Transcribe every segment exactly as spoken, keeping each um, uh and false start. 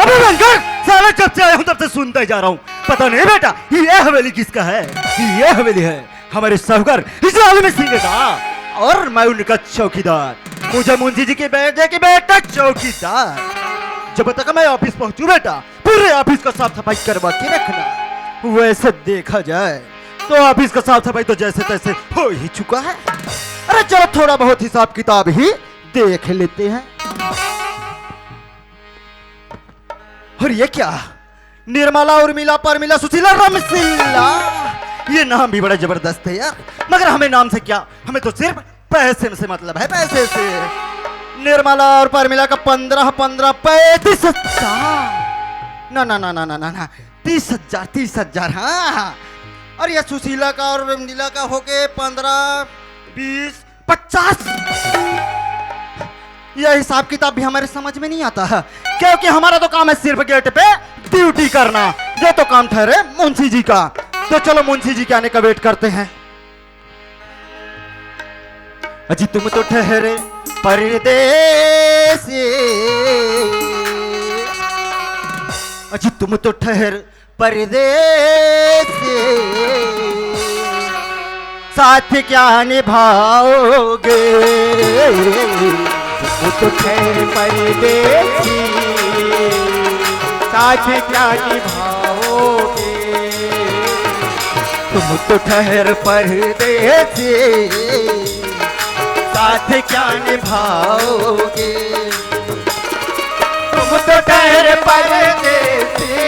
अबे बंदर, साला जब से आया हूँ तब से सुनता ही जा रहा हूँ। पता नहीं बेटा, ये हवेली किसका है? ये हवेली है हमारे साहूकार इस आलम सिंह का, और मैं उनका चौकीदार। मुझे मुंशी जी के बेटे की बेटा चौकीदार। जब तक मैं ऑफिस पहुंचू बेटा, पूरे ऑफिस का साफ सफाई करवा के रखना। वैसे देखा जाए तो ऑफिस का साफ सफाई तो जैसे तैसे हो ही चुका है। अरे चलो, थोड़ा बहुत हिसाब किताब ही देख लेते हैं। और ये क्या? निर्मला, उर्मिला, परमिला, सुशीला, रमशीला, ये नाम भी बड़ा जबरदस्त है यार। मगर हमें नाम से क्या, हमें तो सिर्फ पैसे से मतलब है, पैसे से। निर्मला और परमिला का पन्द्रह पन्द्रह पैंतीस हजार। ना ना ना ना ना ना ना, तीस हजार, तीस हजार। हाँ, हाँ। और ये सुशीला का और रमशीला का होके पन्द्रह, बीस, पचास। यह हिसाब किताब भी हमारे समझ में नहीं आता है, क्योंकि हमारा तो काम है सिर्फ गेट पे ड्यूटी करना। ये तो काम ठहरे मुंशी जी का। तो चलो, मुंशी जी के आने का वेट करते हैं। अजी तुम तो ठहरे परदेसी, अजी तुम तो ठहर परदेसी, साथ क्या निभाओगे? तुम तो ठहर परदेसी, साथ क्या निभाओगे? तुम तो ठहर परदेसी, साथ क्या निभाओगे? तुम तो ठहर परदेसी,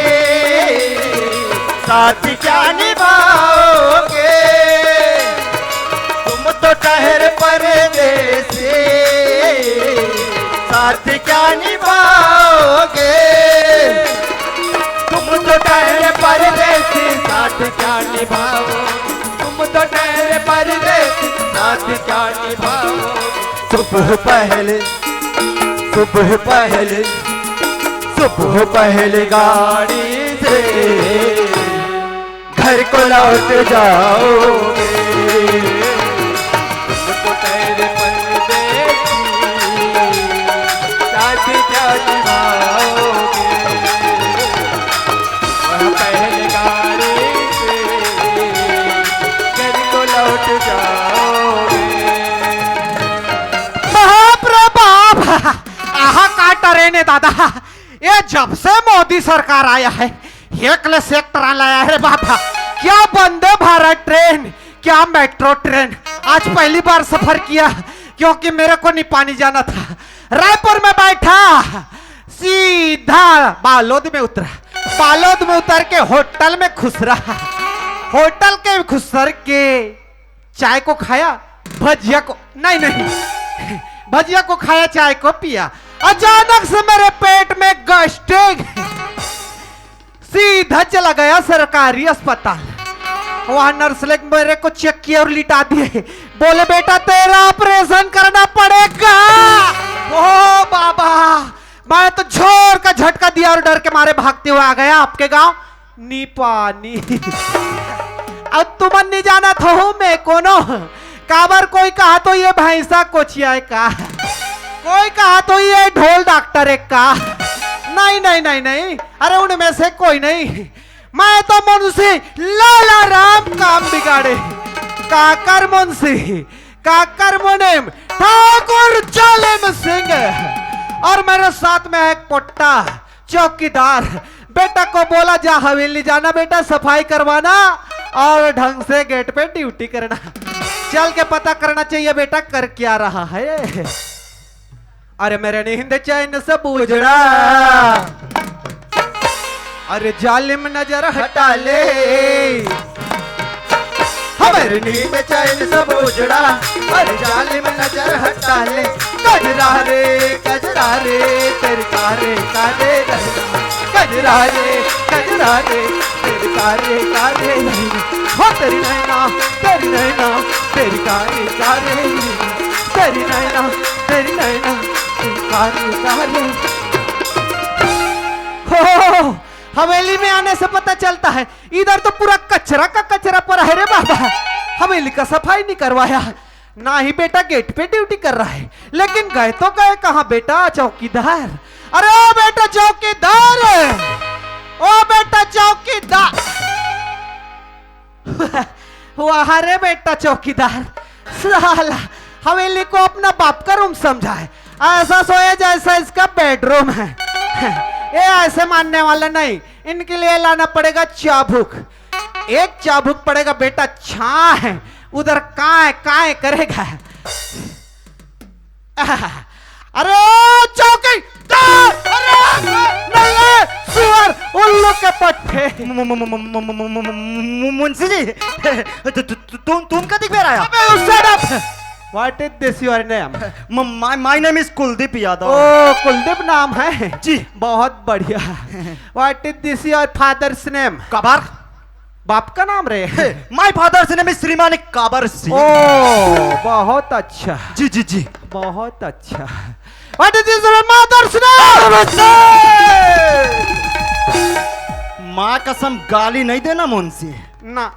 साथ क्या निभाओगे? तुम तो ठहर परदेसी, साथ क्या निभाओगे? तुम तो ठहर परदेसी, साथ क्या निभाओगे? तुम तो ठहर परदेसी, साथ क्या निभाओगे? सुबह पहले, सुबह पहले, सुबह पहले गाड़ी से घर को लौट जाओगे। तुम तो ठहर परदेसी, साथ क्या निभाओगे? वह पहले गाड़ी से घर को लौट जाओगे। बाप रे बाप, आहा का ट्रेन है दादा। ये जब से मोदी सरकार आया है, एक ले से एक ट्रेन लाया है रे बाबा। क्या वंदे भारत ट्रेन, क्या मेट्रो ट्रेन। आज पहली बार सफर किया, क्योंकि मेरे को निपानी जाना था। रायपुर में बैठा, सीधा बालोद में उतरा। बालोद में उतर के होटल में घुसरा। होटल के घुसर के चाय को खाया, भजिया को, नहीं, नहीं, भजिया को खाया, चाय को पिया। अचानक से मेरे पेट में गैस्ट्रिक, सीधा चला गया सरकारी अस्पताल। वहां नर्स लोग मेरे को चेक किए और लिटा दिए, बोले, "बेटा, तेरा ऑपरेशन करना पड़ेगा।" ओ बाबा, मैं तो जोर का झटका दिया और डर के मारे भागते हुए आ गया आपके गांव निपानी। अब तुमन नहीं जाना था हूँ मैं कोनो, काबर कोई कहा तो ये भैंसा कोचिया है का, कोई कहा तो ये ढोल डॉक्टर है का। नहीं, नहीं, नहीं, नहीं, अरे उनमें से कोई नहीं। मैं तो मुंशी लाला राम काम बिगाड़े, काकर मुंशी, काकर मुनीम, ठाकुर जालिम सिंह, और मेरे साथ में है एक पोट्टा चौकीदार। बेटा को बोला, "जा हवेली जाना बेटा, सफाई करवाना और ढंग से गेट पे ड्यूटी करना।" चल के पता करना चाहिए बेटा, कर क्या रहा है। अरे मेरे नींद चैन सब उजड़ा, अरे जालिम नजर हटा ले। हमारे नींद चैन सब उजड़ा, अरे जालिम नजर हटा ले। कजरा रे, कजरा रे, तेरी कारे कारे नैना। कजरा रे, कजरा रे, तेरी कारे कारे नैना। हो तेरी नैना, तेरी नैना, तेरी कारे कारे नैना। तेरी नैना, तेरी नैना, तेरी कारे कारे। हो, हवेली में आने से पता चलता है, इधर तो पूरा कचरा का कचरा पड़ा है रे बाबा। हवेली का सफाई नहीं करवाया। ना ही बेटा गेट पे ड्यूटी कर रहा है, लेकिन गए तो गए कहाँ बेटा चौकीदार। अरे ओ बेटा चौकीदार, ओ बेटा चौकीदार। वाह रे बेटा चौकीदार, साला हवेली को अपना बाप का रूम समझा है। ऐसा सोए जैसा इसका बेडरूम है। ये ऐसे मानने वाले नहीं, इनके लिए लाना पड़ेगा चाबुक। एक चाबुक पड़ेगा बेटा, छा है उधर, काय काय करेगा। अरे चौकीदार, अरे नल्ले, सुअर, उल्लू के पट्टे। मु- मु- मु- मु- मु- मु- मु- मु- मु- मुंशी जी, तु- तु- तु- तुम तुम कतिक बेर आया? अबे shut up। What is this your name? My my name is Kuldeep Yadav. ओ कुलदीप नाम है जी। बहुत बढ़िया। What is this your father's name? काबर? बाप का नाम रे। My father's name is श्रीमान काबर सिंह। ओ बहुत अच्छा। जी जी जी। बहुत अच्छा। What is this your mother's name? माँ कसम गाली नहीं देना मुंशी। ना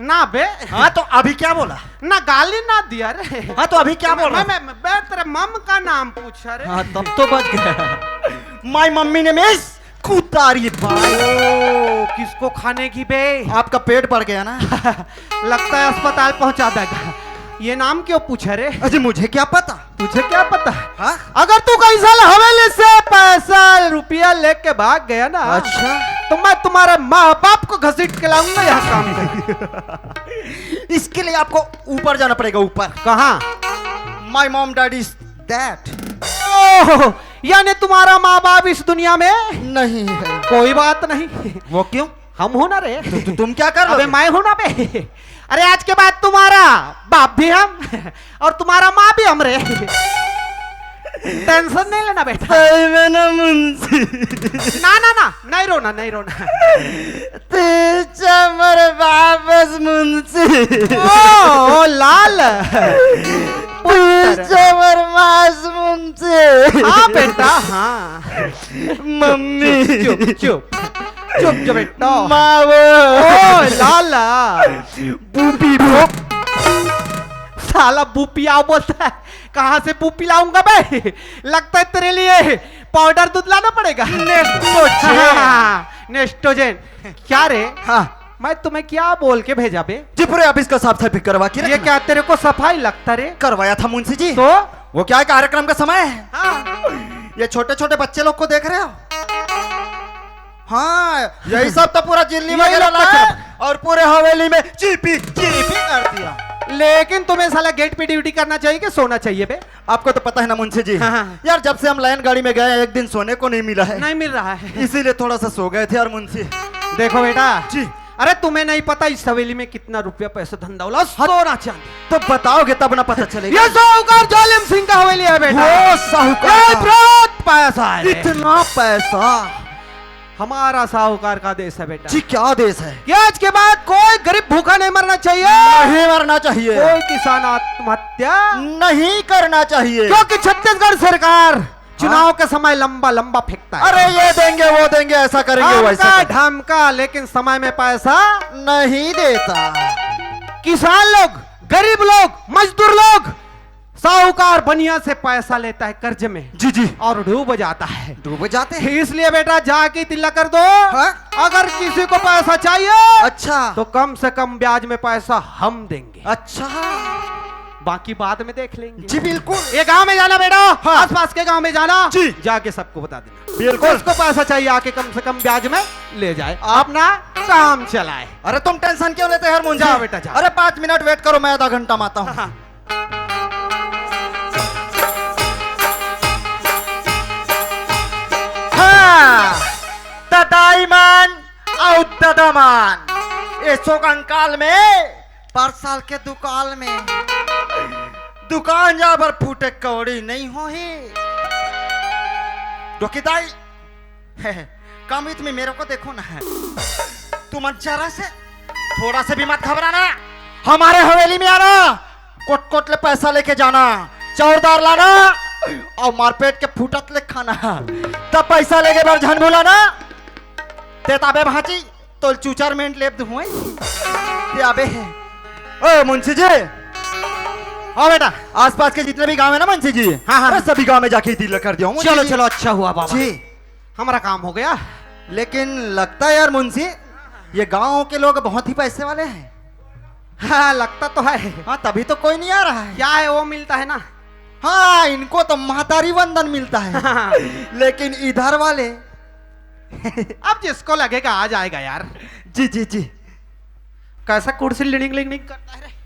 ना बे। हाँ तो अभी क्या बोला? ना गाली ना दिया रे। हाँ तो अभी क्या बोला? मैं, मैं, मैं तेरे मम का नाम पूछा रे। हाँ तब तो बच गया। My mummy name is कुतारी बाई। ओ, किसको खाने की बे? आपका पेट बढ़ गया ना? लगता है अस्पताल पहुंचा देगा। ये नाम क्यों पूछा रे? अजी मुझे क्या पता? तुझे क्या पता? हाँ? अगर तू कहीं साला हवेली से पैसा रुपया लेके भाग गया ना, अच्छा। तो मैं तुम्हारे माँ बाप को घसीट के लाऊंगा यहाँ काम पे। इसके लिए आपको ऊपर जाना पड़ेगा, ऊपर। कहाँ? My mom dad is that। ओह, यानी तुम्हारा माँ बाप इस दुनिया में नहीं है। कोई बात नहीं। वो क्यों? हम हो ना रे। तु, तु, तुम क्या कर अबे लोगे? मैं हूं ना बे। अरे आज के बाद तुम्हारा बाप भी हम और तुम्हारा माँ भी हम रे। टेंशन नहीं लेना बेटा। सही में ना मुंशी। ना ना ना, नहीं रोना, नहीं रोना। तेरे चमर वापस मुंशी। ओ, ओ लाल। तेरे चमर मास मुंशी। हाँ बेटा हाँ। मम्मी। चुप चुप चुप चुप बेटा। माँ वो। ओ लाला। बूपी बूप। साला बूपी आओ बोलता है, कहाँ से बूपी लाऊंगा बे? लगता है तेरे लिए पाउडर दूध लाना पड़ेगा। नेस्टोजेन। हाँ, नेस्टोजेन। क्या रे? हाँ। मैं तुम्हें क्या बोल के भेजा बे? जी पूरे ऑफिस का साफ सफाई करवा के ये रखना। क्या तेरे को सफाई लगता रे? करवाया था मुंशी जी। तो? वो क्या है, कार्यक्रम का समय है। हाँ। ये छोटे छोटे बच्चे लोग को देख रहे हो? हाँ, यही सब तो पूरा जिल्ली यही वगैरह लोग तो लाया सब। और पूरे हवेली में चीपी चीपी कर दिया। लेकिन तुम्हें साला गेट पे ड्यूटी करना चाहिए कि सोना चाहिए बे? आपको तो पता है ना मुंशी जी। हाँ, हाँ। यार जब से हम लाइन गाड़ी में गए हैं, एक दिन सोने को नहीं मिला है। नहीं मिल रहा है। इसीलिए थोड़ा सा सो गए थे यार मुंशी। देखो बेटा। जी। अरे तुम्हें नहीं पता इस हवेली में कितना रुपया पैसा धन दौलत सोना चांदी। तो बताओगे तब ना पता चलेगा। ये साहूकार जालिम सिंह का हवेली है बेटा। वो साहूकार ये का। बहुत पैसा है। इतना पैसा। हमारा साहूकार का देश है बेटा। जी क्या देश है? कि आज के बाद कोई गरीब भूखा नहीं मरना चाहिए। नहीं मरना चाहिए। कोई किसान आत्महत्या नहीं करना चाहिए। क्योंकि छत्तीसगढ़ सरकार चुनाव के समय लंबा लंबा फेंकता है। अरे ये देंगे वो देंगे, ऐसा करेंगे वैसा आमका करेंगे। ढामका, लेकिन समय में पैसा नहीं देता। किसान लोग, गरीब लोग, मजदूर लोग, साहूकार बनिया से पैसा लेता है कर्ज में। जी जी। और डूब जाता है। डूब जाते हैं। इसलिए बेटा जाके तिल्ला कर दो। हाँ? अगर किसी को पैसा चाहिए अच्छा। तो कम से कम ब्याज में पैसा हम देंगे। अच्छा। बाकी बाद में देख लेंगे। जी बिल्कुल। ये गांव में जाना बेटा। हाँ। आसपास के गांव में जाना। जी। जाके सबको बता देना। बिल्कुल। जिसको पैसा चाहिए आके कम से कम ब्याज में ले जाए, अपना काम चलाए। अरे तुम टेंशन क्यों लेते हो यार मुंशी? जाओ बेटा, जाओ। अरे पाँच मिनट वेट करो, मैं आधा घंटा में आता हूँ। हाँ। हाँ, ददाईमान अउ ददामान, एसो कंकाल में परसाल के दुकाल में, दुकान जाबर फूटे कौड़ी नहीं होही। डोकी दाई, कम इत में मेरे को देखो ना, तुम जरा से, थोड़ा से भी मत घबराना। हमारे हवेली में आना, कोट कोट ले पैसा लेके जाना, चौरदार लाना और मारपेट के फूटत ले खाना, तब पैसा लेके बर झन भुलाना। ते ताबे भांची, तोल चूचर मेंट लेब दुहुए। ते आबे है। ओ मुंशी जी, हाँ बेटा। आसपास के जितने भी गांव है ना मुंशी जी, हाँ, हाँ। अरे सभी गांव में जाके ये तिलक कर दिया हूँ मुंशी चलो, जी। चलो, अच्छा हुआ बाबा। जी। हमारा काम हो गया। लेकिन लगता है यार मुंशी, ये गांव के लोग बहुत ही पैसे वाले हैं। हाँ, लगता तो है। हाँ, तभी तो कोई नहीं आ रहा है। क्या है, वो मिलता है ना। हाँ, इनको तो महतारी वंदन मिलता है। लेकिन इधर वाले अब जिसको लगेगा आ जाएगा यार। जी, जी, जी। कैसा कुर्सी लिड़िंग लिड़िंग करता है रे?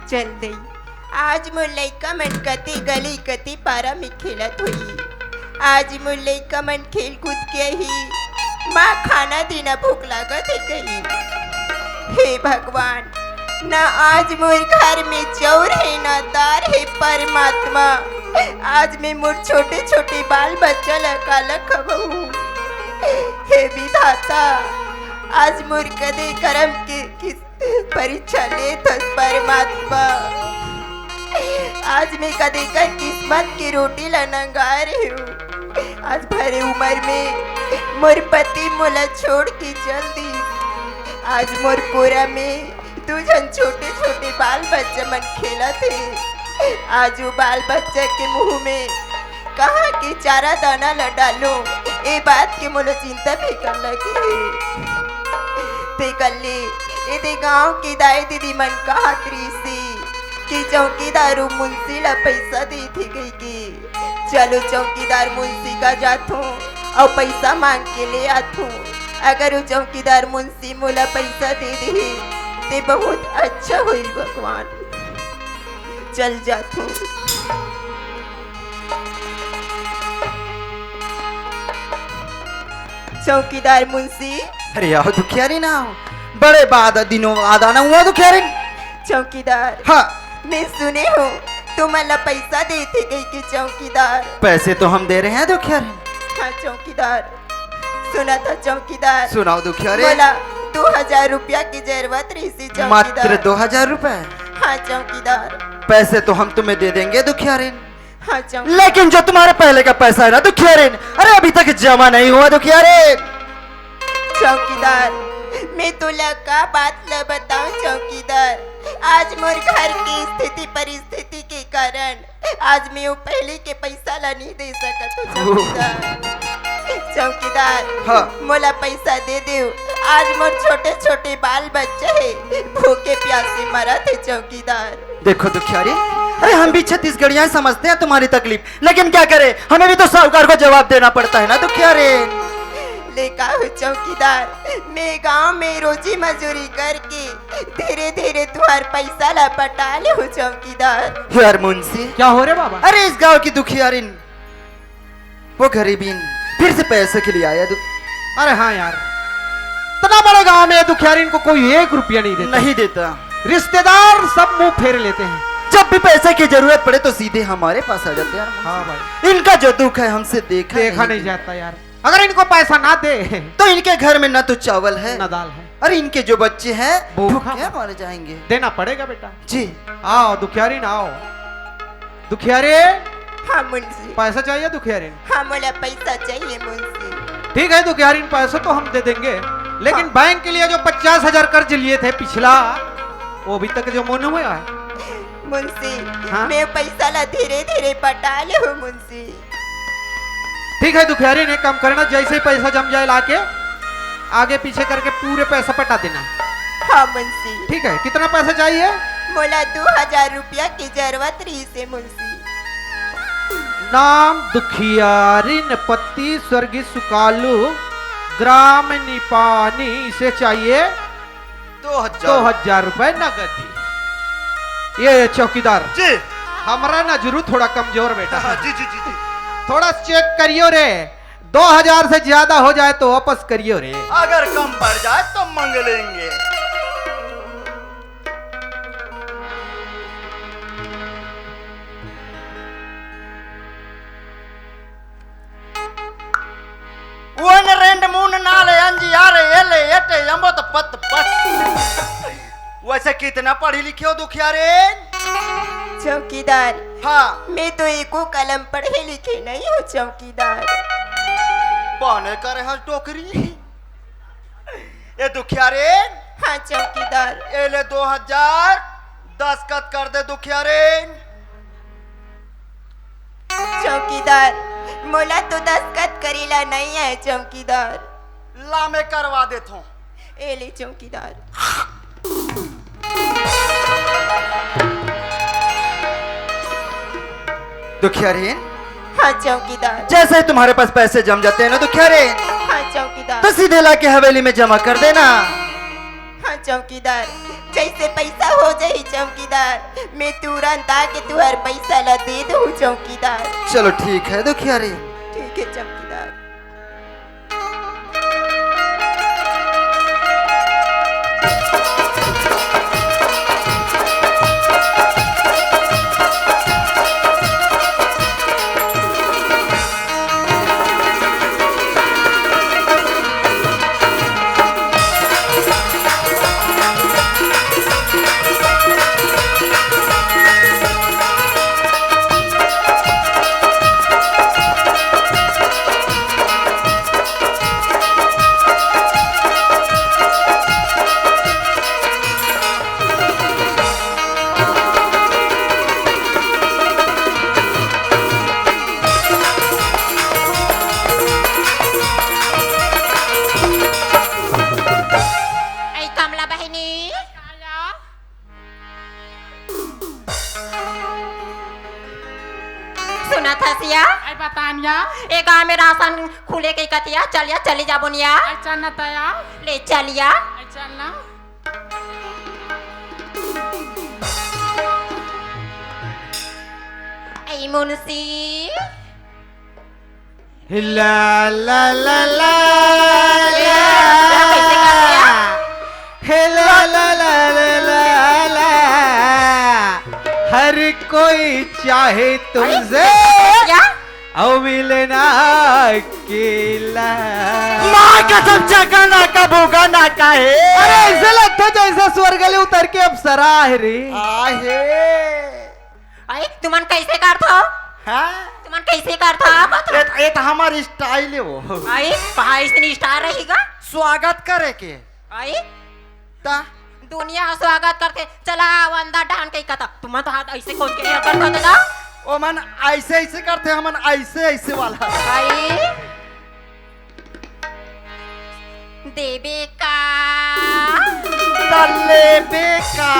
चल दई, आज मोर लइका मन कति गली कति पारा में खेलत होई। आज मोर लइका मन खेल कूद के ही, माँ खाना देना भूख लागत है कही। हे भगवान, ना आज मोर घर में चाउर है ना दार है परमात्मा। आज मैं मोर छोटे छोटे बाल बच्चा ला काला खवाऊं। हे विधाता, आज मोर कदे करम के किस परीक्षा लेथस परमात्मा। आज मैं कदेकर किस्मत के रोटी ला नंगा रही हूँ। आज भरे उम्र में मोर पति मोला छोड़ के चल दिस। आज मोर कोरा में दू झन छोटे छोटे बाल बच्चा मन खेलत हे। आज वो बाल बच्चा के मुंह में कहाँ के चारा दाना ल डालूं, ए बात के मोला चिंता फिकर लगे हे। ते कल्ले, एदे गांव के दाई दीदी मन कहत रहिसे कि चौकीदार अउ मुंशी ला पैसा देथे कहिके। चलो चौकीदार मुंशी का जाथों अउ पैसा मांग के ले आथों। अगर वो चौकीदार मुंशी मोला पैसा दे देही, ते बहुत अच्छा होई भगवान। चल जाथों। चौकीदार मुंशी। अरे आओ दुखियारी ना आओ, बड़े बाद दिनों बाद आना हुआ दुखियारी। चौकीदार। हाँ। मैं सुने हूँ तुमन ला पैसा देथे कहिके चौकीदार। पैसे तो हम दे रहे हैं दुखियारी। हाँ चौकीदार, सुना था चौकीदार। सुनाओ दुखियारी। बोला, दो हजार रुपया की जरूरत रहिसे चौकीदार। मात्र दो हजार रुपए? हाँ चौकीदार। पैसे तो हम तुम्हें दे देंगे दुखियारी। हाँ चौकीदार। लेकिन जो तुम्हारे पहले का पैसा है ना दुखियारी, अरे अभी तक जमा नहीं हुआ दुखियारी। चौकीदार, मैं तोला का बात ल बताऊं चौकीदार, आज मोर घर की स्थिति परिस्थिति के कारण आज मैं वो पहले के पैसा ला नहीं दे सकत हूँ चौकीदार। चौकीदार, हाँ। मोला पैसा दे देव, आज मोर छोटे छोटे बाल बच्चा है, भूखे प्यासे मरत है चौकीदार। देखो दुखियारी, अरे हम भी छत्तीसगढ़िया समझते हैं तुम्हारी तकलीफ, लेकिन क्या करें, हमें भी तो साहूकार को जवाब देना पड़ता है ना दुखियारी। ले का हो चौकीदार, मैं गांव में रोजी मजूरी करके धीरे धीरे तुम्हार पैसा ला पटा ले हो चौकीदार। यार मुंशी। क्या हो रे बाबा? अरे इस गांव की दुखियारिन वो गरीबीन फिर से पैसे के लिए आया दु- अरे हाँ यार, इतना बड़े गांव में दुखियारिन को कोई एक रुपया नहीं देता। नहीं देता। रिश्तेदार सब मुंह फेर लेते हैं। जब भी पैसे की जरूरत पड़े तो सीधे हमारे पास आ जाते हैं यार। हाँ भाई। इनका जो दुख है हमसे देखा देखा नहीं नहीं जाता यार। अगर इनको पैसा ना दे तो इनके घर में ना तो चावल है, ना दाल है। अरे इनके जो बच्चे हैं भूखा भूखे मर जाएंगे। देना पड़ेगा बेटा। जी। आओ दुखियारी ना आओ। दुखियारी। हाँ मुंशी। पैसा चाहिए दुखियारी? हाँ मोला पैसा चाहिए मुंशी। ठीक है दुखियारी, पैसा तो हम दे देंगे, लेकिन हाँ। बैंक के लिए जो पचास हजार कर्ज लिए थे पिछला, वो अभी तक जमा नहीं हुआ है। मुंशी, हाँ? मैं पैसा ला धीरे धीरे पटा ले हूँ मुंशी। ठीक है दुखियारी, एक काम करना, जैसे ही पैसा जम जाए लाके आगे पीछे करके पूरे पैसा पटा देना। हाँ मुंशी। ठीक है, कितना पैसा चाहिए? मोला दो हजार रुपया की जरूरत रहिसे मुंशी। नाम दुखियारिन, पति स्वर्गीय सुकालू, ग्राम निपानी से चाहिए दो हजार। दो हजार रुपए नगद ही। ये चौकीदार जी। हमरा नजरू थोड़ा कमजोर बेटा। हाँ, जी, जी, जी, जी। थोड़ा चेक करियो रे, दो हजार से ज्यादा हो जाए तो वापस करियो रे। अगर कम पड़ जाए तो मंग लेंगे। वन रेंड मून नाल एंजी आर एल एट एम्बो तो पत पस। व से कितना पढ़ी लिखे हो दुखियारिन? चौकीदार, हाँ। मैं तो एको कलम पढ़े लिखे नहीं हूँ चौकीदार। बने करे हस डोकरी। ए दुखियारिन। हाँ चौकीदार। ए ले दो हजार, दस्तखत कर दे दुखियारिन। चौकीदार, मोला तो दस्तखत करेला नहीं है चौकीदार। ला मैं करवा देथों। ए ले चौकीदार। दुखियारिन। हाँ चौकीदार। जैसे ही तुम्हारे पास पैसे जम जाते हैं ना दुखियारिन, हाँ चौकीदार। तो सीधे लाके हवेली में जमा कर देना। हाँ चौकीदार, जैसे पैसा हो जाही चौकीदार, मैं तुरंत आके तुहर पैसा ला दे दूँ चौकीदार। चलो ठीक है दुखियारिन। ठीक है चौकीदार। ऐ कमला बहिनी। सुनत हस या? ऐ बतान या। ए गाँव में राशन खुले के कथिया, चल या, चली जाबो निया। ऐ चल न तया। ले चल या। ऐ चल न। ऐ मुंशी। ला, ला, ला, ला, ला। हे ला, ला, ला, ला, ला, ला। हर कोई चाहे तुमसे क्या? और मिलना अकेला। माँ कसम, चकना का भूखा ना का है। अरे, ऐसे लगता जैसे स्वर्ग ले उतर के अप्सरा है रे। आहे। आई, तुमन कैसे करथो? हाँ? तुमन कैसे करथो? आप तो ए, ए तो हमार style है वो। आई, भाई, इतनी star रहेगा? स्वागत करे के। आई? ता? दुनिया स्वागत करके चला, वंदा डान के कथा। तुमन तो हाथ ऐसे खोल के ये कर दो ना। ओ मन ऐसे, ऐसे करथे, हमन ऐसे, ऐसे वाला। आई? देबे का? त लेबे का?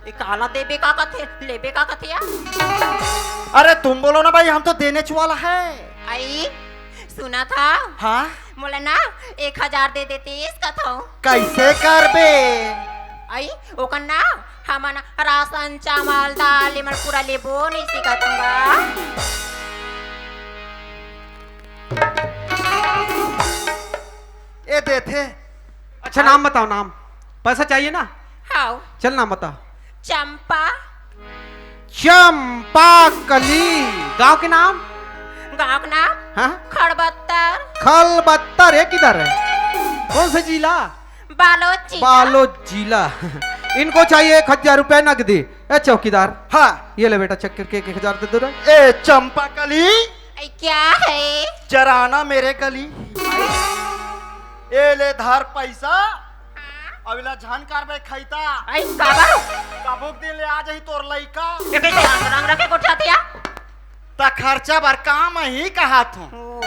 ए, काला देबे का कथे? लेबे का कथे या? अरे तुम बोलो ना भाई, हम तो देने च वाला है। आई, सुनत हव? हाँ? मोला ना एक हजार दे देतीस कथव। कैसे करबे? आई, ओकर ना हमन राशन, चावल, दाल, एमन पूरा लेबो नइ सकत हन गा। ए देथे। अच्छा, नाम बताओ, नाम। पैसा चाहिए ना? हाव। चल, नाम बता। चंपा। चंपा कली। गांव के नाम? गांव के नाम? हाँ? खड़बत्तर। खलबत्तर, ये किधर है? कौन सा जिला? बालोद जिला। बालोद जिला। इनको चाहिए एक हजार रुपए नगदी। ए चौकीदार। हाँ। ये ले बेटा, check करके एक हजार दे दो रे। ए चंपा कली। ए, क्या है? जराना मेरे गली। ए ले धर पैसा। हाँ? अबला झन करबे खैता। आई, काबर? कभुक दिन ले आ जाही तोर लइका। ए, कैसे रंग रंग रखे गोठियाथे या? त खर्चा बर काम ही कहात हूँ। ओ।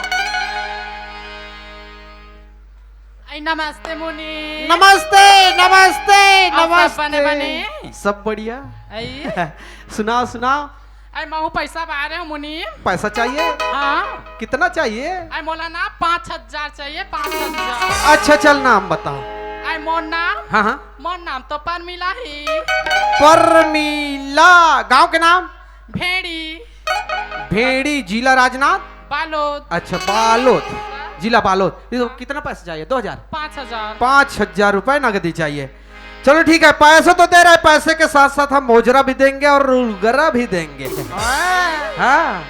आई, नमस्ते मुनि। नमस्ते, नमस्ते, अउ सब नमस्ते। बने बने? सब बढ़िया। आई। सुनाओ, सुनाओ। आई, महू पैसा बारे हूँ मुनि। पैसा चाहिए? हाँ। कितना चाहिए? आई, मोला ना पाँच हजार चाहिए, पाँच हजार। अच्छा, चल नाम बताओ। आई, मोर नाम? हाँ, हाँ। मोर नाम तो परमिला ही। परमिला, गांव के नाम? भेड़ी। भेड़ी, जिला राजनांद? बालोद। अच्छा, बालोद, जिला बालोद। ये तो कितना पैसा चाहिए? दो हजार? पाँच हजार। पाँच हजार रुपए नगदी चाहिए। चलो ठीक है, पैसे तो दे रहे हैं, पैसे के साथ साथ हम मोजरा भी देंगे और उगरा भी देंगे। हाँ। हाँ।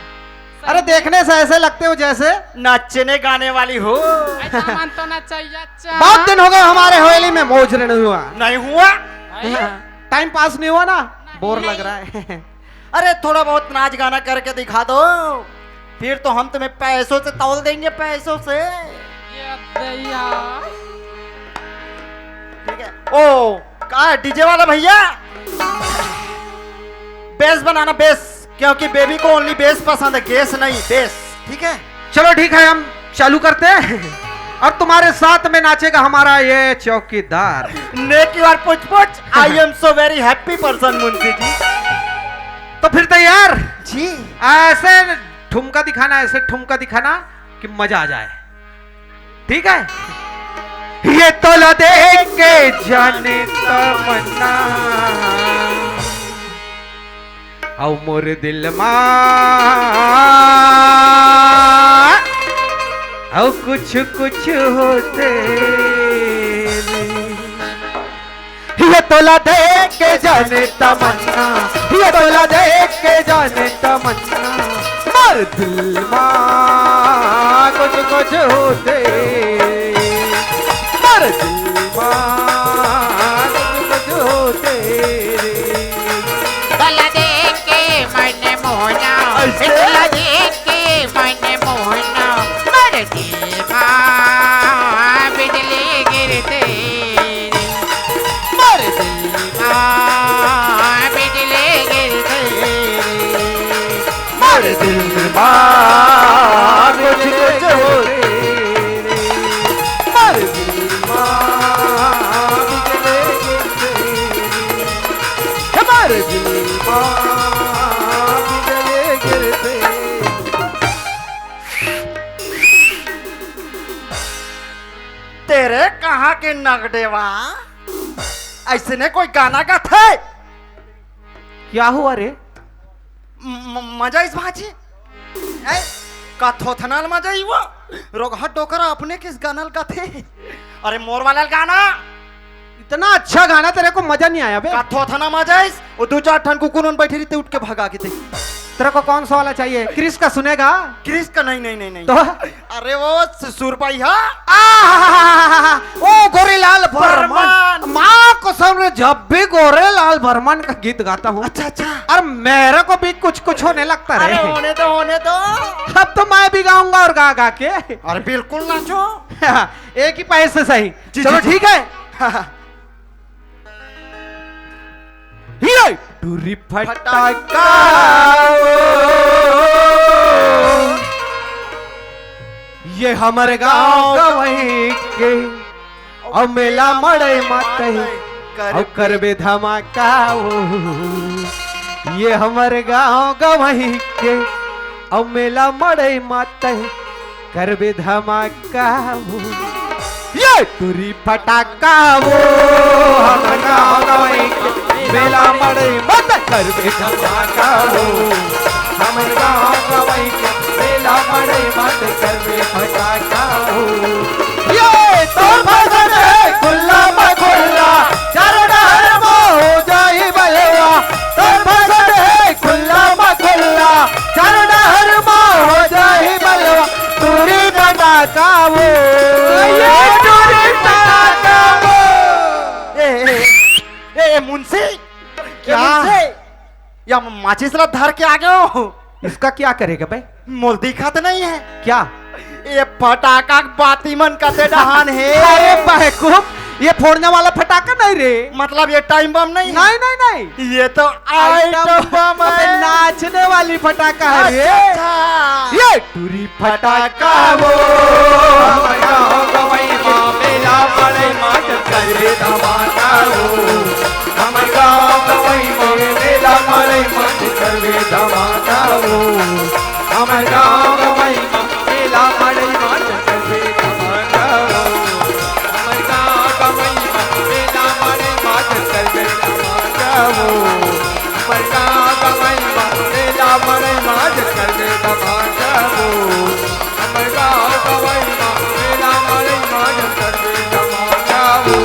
अरे, देखने से ऐसे लगते हो जैसे नचने गाने वाली हो। ऐसा मन तो ना चाहिए। अच्छा। बहुत दिन हो गए हमारे हवेली में मौज रहने हुआ। नहीं हुआ। टाइम पास नहीं हुआ ना? बोर लग रहा है। अरे, थोड़ा बहुत नाच गाना करके दिखा दो, फिर तो हम तुम्हें पैसों से तौल देंगे, पैसों से। ये दैया। ठीक है। ओ, कहा डीजे वाला भैया, बेस बनाना, बेस, क्योंकि बेबी को ओनली बेस पसंद है, गेस नहीं, बेस। ठीक है, चलो ठीक है, हम चालू करते हैं। और तुम्हारे साथ में नाचेगा हमारा ये चौकीदार। नेकी और पुछ पुछ, I am so very happy person, Munshi ji. तो फिर तैयार जी। ऐसे ठुमका दिखाना, ऐसे ठुमका दिखाना कि मजा आ जाए। ठीक है। ये तोला देख के जाने तमन्ना, अउ मोर दिल मा, अउ कुछ कुछ होते। ये तोला देख के जाने तमन्ना, ये तोला देख के जाने तमन्ना, मोर दिल मा कुछ कुछ होते, मोर दिल मा कुछ कुछ होते। तोला देख के मन मोहना, ऐसे? तोला देख के मन मोहना, मोर दिल मा बिजली गिरते। मोर दिल मा बिजली गिरते रे। मोर दिल मा कुछ कुछ होते रे। मोर दिल मा बिजली गिरते रे। मोर दिल मा बिजली गिरते। तेरे कहाँ के नगडेवा? ऐसने कोई गाना गाथे? क्या हुआ रे? म-, मजा आइस भाजी। ए, का थोथना ल मजा आई वो? रोगहा डोकरा अपने किस गाना ल गाथे? अरे मोर वाला ल गाना। इतना अच्छा गाना, तेरे को मजा नहीं आया बे? का थोथना मजा आइस? वो दू चार ठन कुकुर मन बैठे रहिते, उठ के भगा के दे। तेरे को कौन सा वाला चाहिए? क्रिस का सुनेगा? क्रिस का नहीं, नहीं, नहीं, नहीं। तो? अरे वो स-, सुरपाई हा? आहाहाहा, ओ गोरेलाल बर्मन। बर्मन। माँ कसम रे, जब भी गोरेलाल बर्मन का गीत गाता हूँ, अच्छा, अच्छा। और मेरे को भी कुछ कुछ होने लगता अरे रे। होने दो, होने दो। अब तो मैं भी गाऊंगा और गा गा के। अरे बिल्कुल नाचो। एक ही पैर से सही। जी, चलो जी, जी। ठीक है। ये टूरी फटाका, ये हमर गाँव गवई के, अउ मेला मड़ई मातई, अउ करबे धमाका ओ। ये हमर गाँव गवई के, अउ मेला मड़ई मातई, करबे धमाका ओ। ये टूरी फटाका ओ, हमर गाँव गवई के मेला मड़ई मत करबे धमाका ओ। हमर गाँव गवई के मेला मड़ई मत करबे फटाका ओ। ये तो फसत हे खुल्ला म खुल्ला, चारों डहर म हो जाही बलवा। तो फसत हे खुल्ला म खुल्ला, चारों डहर म हो जाही बलवा। टूरी फटाका ओ, ये टूरी फटाका ओ। ए, ए, ए, ए, मुंशी, ए, क्या? मुंशी, या माचिस ला धर के आ गए हो? इसका क्या करेगा बे? मोल दिखत नहीं है। क्या? ये फटाका के बाती मन कते डहान हे। अरे बेवकूफ, ये फोड़ने वाला फटाका नहीं रे। मतलब ये टाइम बम नहीं है? नहीं, नहीं, नहीं। ये तो आइटम आइटम बम बम है। अबे नाचने वाली फटाका है रे। अच्छा, अच्छा। ये टूरी फटाका ओ, हमर गाँव गवई म मेला मड़ई मात करबे धमाका ओ। हमर गाँव गवई म मेला मड़ई मात करबे धमाका ओ। हमर गाँव गवई म मेला मड़ई मात करबे धमाका ओ। हमर गाँव गवई म मेला मड़ई मात करबे धमाका ओ। हमर गाँव गवई म मेला मड़ई मात करबे धमाका ओ। हमर गाँव गवई म मेला मड़ई मात करबे धमाका ओ।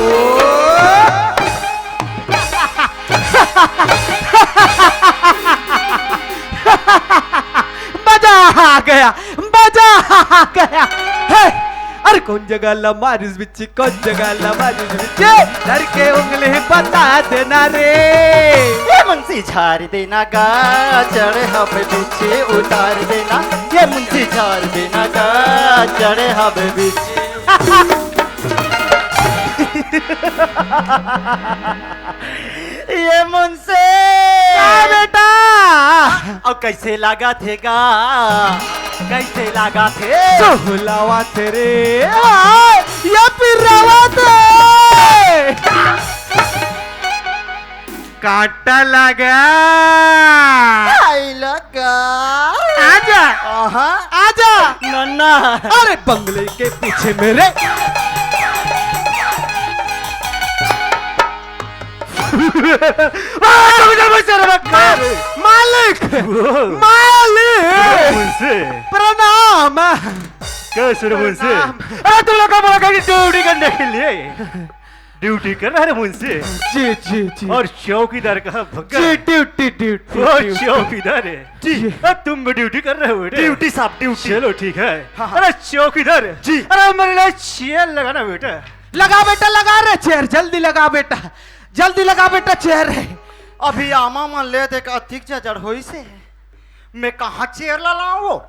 मजा। गया, मजा आ गया। हे, अरे कौन जगह ला मारिस बिच्छी, कौन जगह ला मारिस बिच्छी? धर के उंगली बता देना रे। ये मुंशी झाड़ देना गा, चढ़े हब बिच्छी उतार देना। ये मुंशी झाड़ देना गा, चढ़े हब बिच्छी। ये मुंशी। का बेटा? अउ कैसे लागत हे गा? कैसे लागत हे? सोहलावत रे। हाय, ये पिरावत हे। कांटा लगा। आइला का? आजा। आहा। आजा। नन्ना। अरे बंगले के पीछे मेरे। मालिक! मालिक! मुंशी। प्रणाम। कैसे रे मुंशी? प्रणाम। अरे तुम लोग का बोला कि ड्यूटी करने के लिए। ड्यूटी कर रहा है रे मुंशी। जी, जी, जी। और चौकीदार का भक्का। जी, ड्यूटी, ड्यूटी, वो ड्यूटी। चौकीदार है। जी। अरे तुम भी ड्यूटी कर रहे हो बेटे? ड्यूटी साहब, ड्यूटी। चलो ठीक है। हाँ, हाँ। अरे चौकीदार। जी। अरे मेरे लिए चेयर लगाना बेटा। लगा बेटा, लगा रे चेयर, जल्दी लगा बेटा, जल्दी लगा बेटा चेयर। अभी आमा मन ले देख अतिक जजड़ होई से, मैं कहाँ चेयर ला लाऊं वो?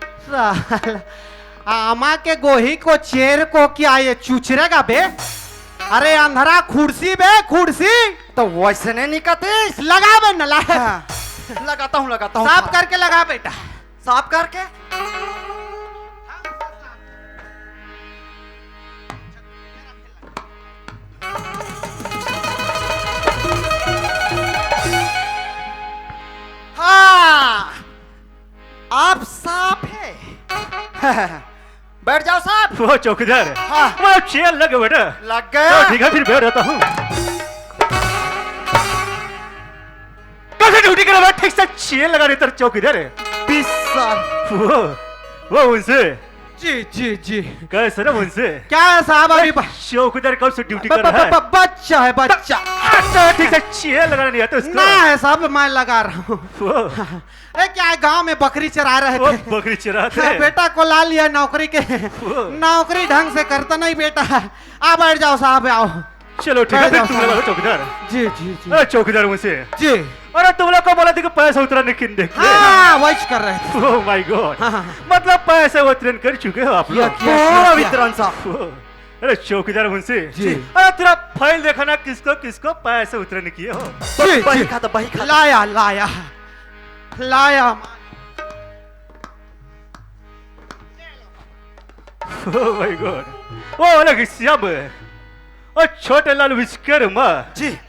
साला, आमा के गोही को चेयर को क्या ये चुचरेगा बे? अरे अंधरा कुर्सी बे, कुर्सी। तो वैसे नहीं निकलतीस। लगा बे नला। हाँ, लगाता हूँ, लगाता हूँ। साफ करके लगा बेटा। साफ करके। हाँ, आप साफ है। बैठ जाओ साहब। वो चौकीदार। हाँ। वो चेयर लगे बेटा। लग गया। तो ठीक है, फिर बैठ जाता हूँ। कैसे ड्यूटी करे भाई? ठीक से चेयर लगा रहे तेरे चौकीदार है। बीस साल। वो, वो उनसे। जी, जी, जी। कैसे ना उनसे? क्या है साहब, अभी ब- चौकीदार कब से ड्यूटी ब-, कर ब-, रहा है? ब-, बच्चा है, बच्चा। अच्छा, ठीक से चेयर लगाना नहीं आता उसको? ना है साहब, मैं लगा रहा हूँ। वो। ए, क्या है, गांव में बकरी चरा रहे वो थे। बकरी चराते हाँ, हैं। बेटा को ला लिया नौकरी के। वो। नौकरी ढंग से करता नहीं बेटा। आ बैठ जाओ साहब, आओ। चलो ठीक है, बैठ फिर जाओ तुम साहब। लगा लो चौकीदार। जी, जी, जी। अरे चौकीदार मुझसे। जी। अरे तुम लोग को बोला था कि पैसा उतरा नहीं किन देख के। हाँ, वही कर रहे थे। Oh my God। हाँ, हाँ, हाँ। मतलब पैसा वितरण कर चुके हो आप लोग? किया, किया, पूरा किया, किया। वितरण साहब। वो। अरे चौकीदार मुंशी। जी। अरे तेरा फाइल देखा ना, किसको किसको पैसे वितरण किए हो। जी, बही जी। खाता, बही खाता। लाया, लाया। लाया। Oh my God। ओ अलग श्याम। ओ छोटे लाल विश्वकर्मा। जी।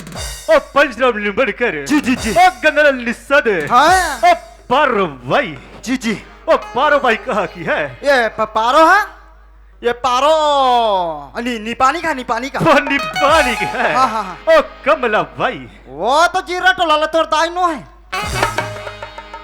ओ पंचराम निम्बड़कर। जी, जी, जी। ओ गंगालाल निषाद। हाँ। ओ पारो भाई। जी, जी। ओ पारो भाई कहाँ की है? ये प-, पारो है? ये पारो नि-, निपानी का, निपानी का। वो निपानी का है। हाँ, हाँ, हाँ। ओ कमला भाई। वो तो जीरा टोला ला तोर दाई नो है।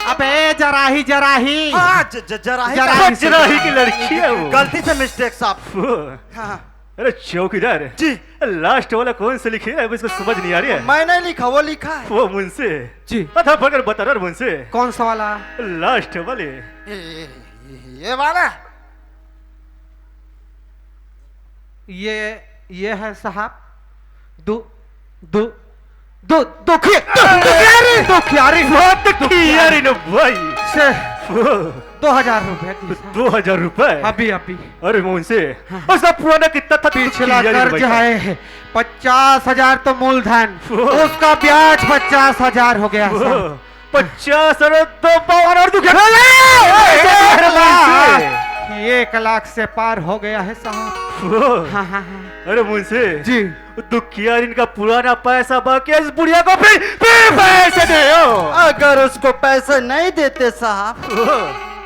अबे जराही, जराही। हाँ, ज-, ज-, जराही जराही का। से जराही की लड़की है वो। गलती से मिस्टेक साहब। वो। हाँ, हाँ। अरे चौकीदार। जी। लास्ट वाला कौन से लिखे है, इसको समझ नहीं आ रही है। मैं नहीं लिखा, वो लिखा है। वो मुंशी। जी। अच्छा, पकड़ बता रहा मुंशी। कौन सा वाला? लास्ट वाले। ये, ये, ये वाला। ये, ये है साहब। दो, दो, दो, दो खी-, दो, दो क्यारी, दो क्यारी। बहुत दो क्यारी। क्यारी ना भाई। से वो। दो हजार रुपए की साहब। दो हजार रुपए? अभी, अभी। अरे मुंशी, हाँ। उसका पुराना कितना था? पिछला किया रे कर्ज भाई? है पचास हजार तो मूलधन, वो। उसका ब्याज पचास हजार हो गया वो। साहब। पचास और दो बावन और दुख। अरे! अरे मुंशी। एक लाख से पार हो गया है साहब। वो। हाँ, हाँ, हाँ। अरे मुंशी। जी। दुखियारिन का पुराना पैसा बाकी है, इस बुढ़िया को फिर, फिर पैसे दे हो। अगर उसको पैसे नहीं देते साहब, वो।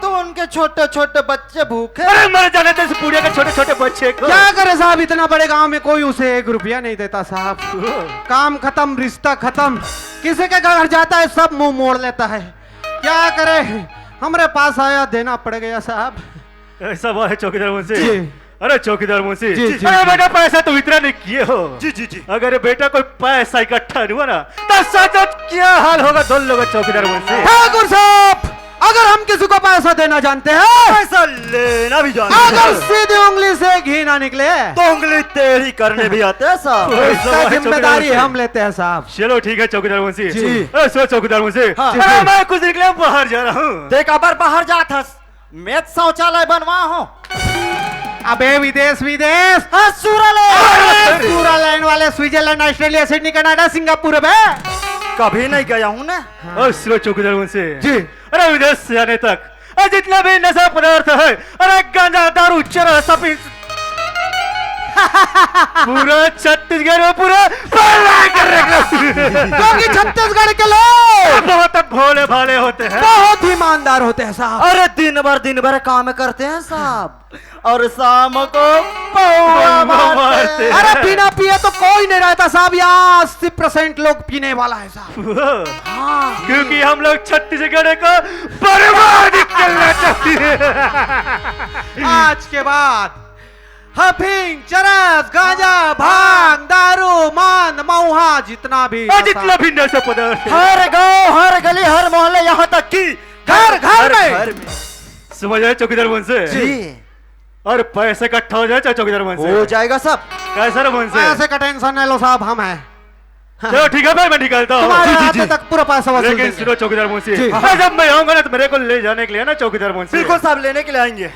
तो उनके छोटे छोटे बच्चे भूखे। अरे मर जाने दे इस बुढ़िया के छोटे छोटे बच्चे को। क्या करे साहब, इतना बड़े गांव में कोई उसे एक रुपया नहीं देता साहब। वो। काम खत्म, रिश्ता खत्म, किसी के घर जाता है सब मुंह मोड़ लेता है। क्या करे, हमरे पास आया, देना पड़ गया साहब। ऐसा बात है चौकीदार मुंशी। जी। अरे चौकीदार मुंशी, जी, जी, अरे जी। बेटा, पैसा तो वितरण नहीं किए हो। जी, जी, जी। अगर बेटा कोई पैसा इकट्ठा नहीं हुआ ना, तो सोचो क्या हाल होगा दोनों लोगों का, चौकीदार मुंशी। ठाकुर साहब, अगर हम किसी को पैसा देना जानते हैं, पैसा लेना भी जानते हैं, अगर सीधी उंगली से घी ना निकले, तो उंगली टेढ़ी करने भी आते हैं साहब। वही इसका सब है, जिम्मेदारी चौकीदार मुंशी। हम लेते हैं साहब। चलो ठीक है चौकीदार मुंशी। जी। अरे सुनो चौकीदार मुंशी, हाँ। अरे मैं कुछ दिन के लिए बाहर जा रहा हूँ। देख, अबर बाहर जात हस, मैं शौचालय बनवा हूँ। अबे विदेश, विदेश। हाँ, सूरा ले। अरे, सूरा लेने वाले Switzerland, Australia, Sydney, Canada, Singapore बे। कभी नहीं गया हूँ ना। और सुनो चौकीदार मुंशी। जी। अरे विदेश से आने तक, अरे जितना भी नशा पदार्थ है, अरे गांजा, दारू, चरस, सब इस पूरा छत्तीसगढ़ में पूरा फैला कर रखा। क्योंकि छत्तीसगढ़ के लोग बहुत भोले भाले होते हैं। बहुत ईमानदार होते हैं साहब। अरे दिन भर, दिन भर काम करते हैं साहब, और शाम को पौवा पौवा मारते मारते हैं। हैं। अरे बिना पिए तो कोई नहीं रहता साहब, यहाँ अस्सी परसेंट लोग पीने वाला है साहब। वो, हाँ। क्योंकि हम लोग छत्तीसगढ़ को बर्बाद करना चाहते हैं। आज के बाद हफीम, चरस, गांजा, भांग, दारू, मांद, महुआ, जितना भी और नशा, जितना भी नशा पदार्थ है, हर गांव, हर गली, हर मोहल्ले, यहाँ तक कि घर, घर घर, में। घर में। समझ आए चौकीदार मुंशी? जी। और पैसे इकट्ठा हो जाए चाहे चौकीदार मुंशी? हो जाएगा सब। कैसे रे मुंशी? पैसे का टेंशन नहीं लो साहब, हम हैं। चलो ठीक है भाई, मैं निकलता हूँ। तुम्हारे जी, जी, हाथ जी। तक पूरा पैसा वसूल लेकिन देंगे। सुनो चौकीदार मुंशी, जी। भाई जब मैं आऊंगा ना तो मेरे को ले जाने के लिए ना चौकीदार मुंशी। बिल्कुल साहब, लेने के लिए आएंगे।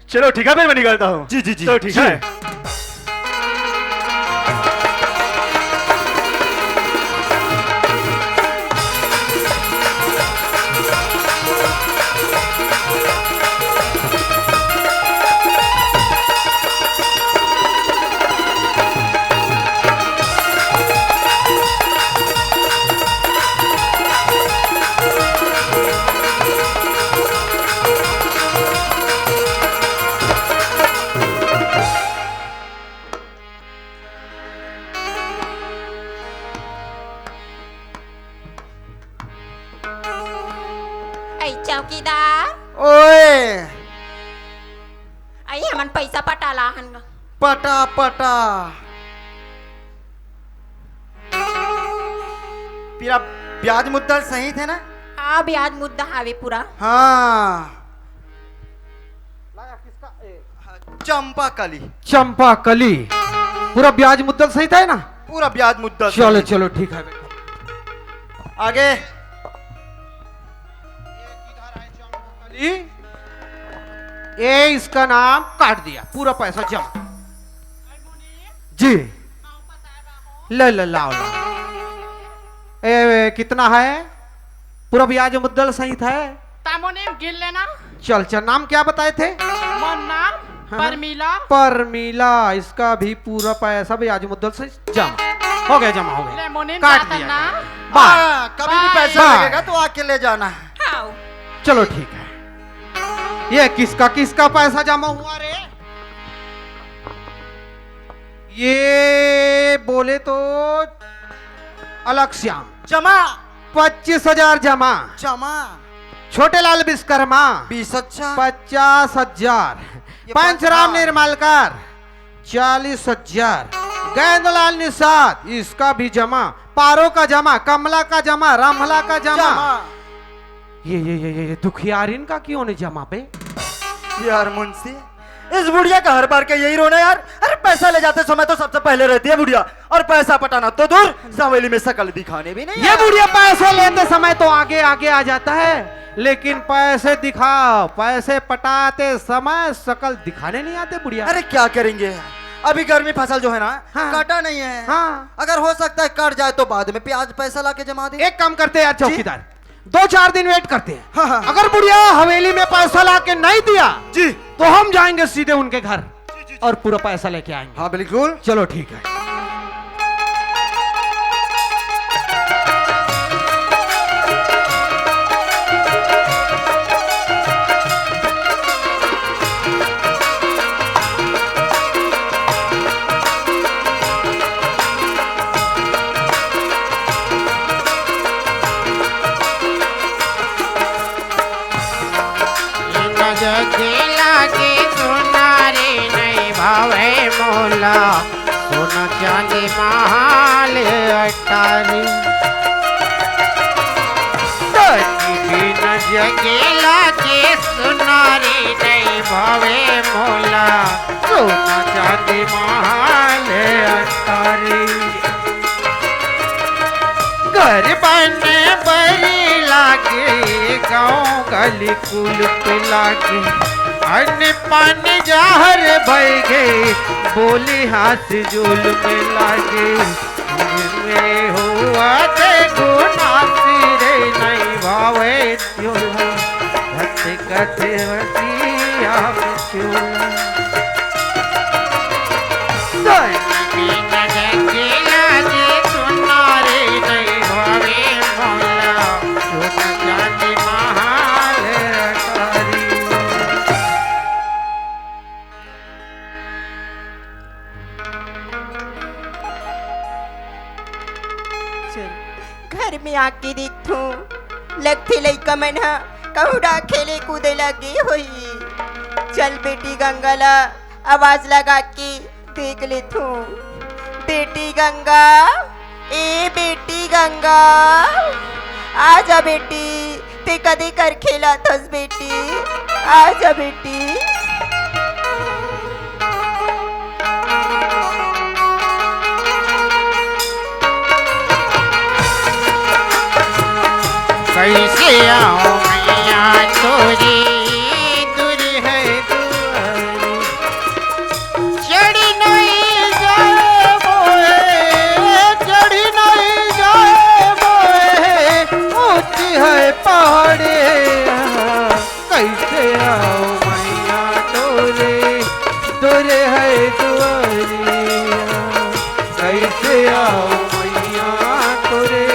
चलो ठीक है भाई, मैं निकलता हूँ। जी, जी, जी। चलो ठीक जी। है। ऐ चौकीदार। ओए। ऐ हमन पैसा पटाला हन। पटा, पटा। पूरा ब्याज मुद्दा सहित हे ना? हाँ, ब्याज मुद्दा हावे पूरा। हाँ। चंपा कली। चंपा कली। पूरा ब्याज मुद्दा सहित हे ना? पूरा ब्याज मुद्दा चलो, सहित। चलो, ठीक है। आगे। ये, इसका नाम काट दिया, पूरा पैसा जमा। जी। ले, ले, लाओ, लाओ। ए, ए, कितना है? पूरा ब्याज मुद्दल सहित है। तामोने गिन लेना। चल, चल, नाम क्या बताए थे? मोर नाम हाँ। परमीला। परमीला, इसका भी पूरा पैसा ब्याज मुद्दल से जमा हो गया, जमा हो गया। ले, मोने काट जाता दिया। ना। बाय। हाँ, कभी भी बाय। पैसा बाय। लगेगा तो आके ले जाना। हाँ। चलो, ठीक है। ये किसका, किसका पैसा जमा हुआ रे? ये बोले तो अलग श्याम। जमा। पच्चीस हजार जमा। जमा। छोटे लाल विश्वकर्मा। बीस हजार। पचास हजार। ये पंचराम पंचराम। निर्मलकर। चालीस हजार। गेंदलाल निषाद, इसका भी जमा। पारो का जमा, कमला का जमा, रामला का जमा। जमा। ये, ये, ये, ये, ये दुखियारिन का क्यों नहीं जमा बे? यार मुंशी, इस बुढ़िया का हर बार का यही रोना यार। अरे पैसा ले जाते समय तो सबसे पहले रहती है बुढ़िया, और पैसा पटाना तो दूर, सवेली में शकल दिखाने भी नहीं ये आया। बुढ़िया पैसे लेते समय तो आगे आगे आ जाता है, लेकिन पैसे दिखाओ, पैसे पटाते समय शकल दिखाने नहीं आते बुढ़िया। अरे क्या करेंगे, अभी गर्मी फसल जो है ना, हाँ। कटा नहीं है। हाँ। अगर हो सकता है कट जाए तो बाद में ब्याज पैसा लाके जमा दे। एक काम करते हैं यार जी। चौकीदार, दो चार दिन वेट करते हैं। हाँ, हाँ। अगर बुढ़िया हवेली में पैसा ला के नहीं दिया जी। तो हम जाएंगे सीधे उनके घर जी, जी, जी। और पूरा पैसा लेके आएंगे। हाँ, बिल्कुल। चलो ठीक है। ला, सोना चांदी महल अटारी। धरती बिन जगे लागे सुनारी, नइ भावे मोला सोना चांदी महल अटारी। घर बने बरी लागे, गाँव गली कुलप लागे, अन्न पानी जहर भई गे, बोली हाथ जुलम लागे। में होवत गुनासी रे, नइ भावे चोला, भटकत रतिया में चोला। सोना बिन ढकेला जे सुनारी, नइ भावे मोला सोना चांदी महल अटारी। चल, घर में आके देखथों, लगथे लइका मन ह कहूँ डा खेले कूदे लगे होही। चल बेटी गंगा ला आवाज लगा के देख लेथों। बेटी गंगा, ए बेटी गंगा, आ जा बेटी, ते कदे कर खेलत हस बेटी, आ जा बेटी। कइसे आऊं मैया तोरी, दूर है दुआरी। चढ़ी नहीं जाए मोहे, चढ़ी नहीं जाए मोहे, ऊंची है पहाड़े। कइसे आऊं मैया तोरे, दूर है दुआरिया। कइसे आऊं मैया तोरे,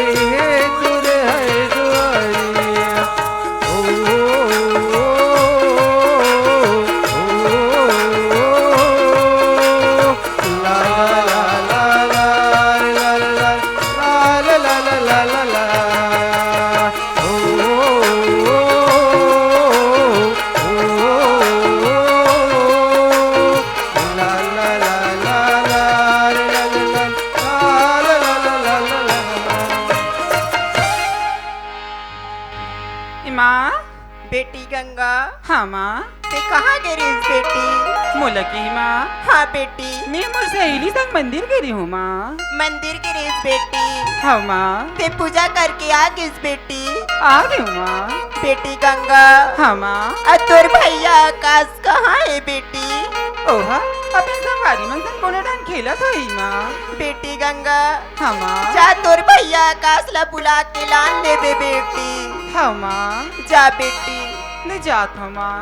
दूर है दुआरिया। ओ, ओ, ओ, ओ, ओ, ला, ला, ला, ला, ला, ला, ला, ला, ला, ला, ला, ला, ला, ला, ला, ला। ए माँ। बेटी गंगा। हाँ माँ। ते कहाँ गे रिहिस बेटी? मोला कही माँ। हाँ बेटी। मैं मोर सहेली संग मंदिर गे रिहूँ माँ। मंदिर गे रिहिस बेटी? हाँ माँ। ते पूजा करके आ गिस बेटी? आ गेंव माँ। बेटी गंगा। हाँ माँ। अउ तोर भैया आकाश कहाँ हे बेटी? ओहा अपन संगवारी मन संग कोनो डाहर खेलत होही माँ। बेटी गंगा। हाँ माँ। जा तोर भैया आकाश ला बुला के लान लेबे बेटी। हाँ माँ। जा बेटी। ले जात हँव माँ।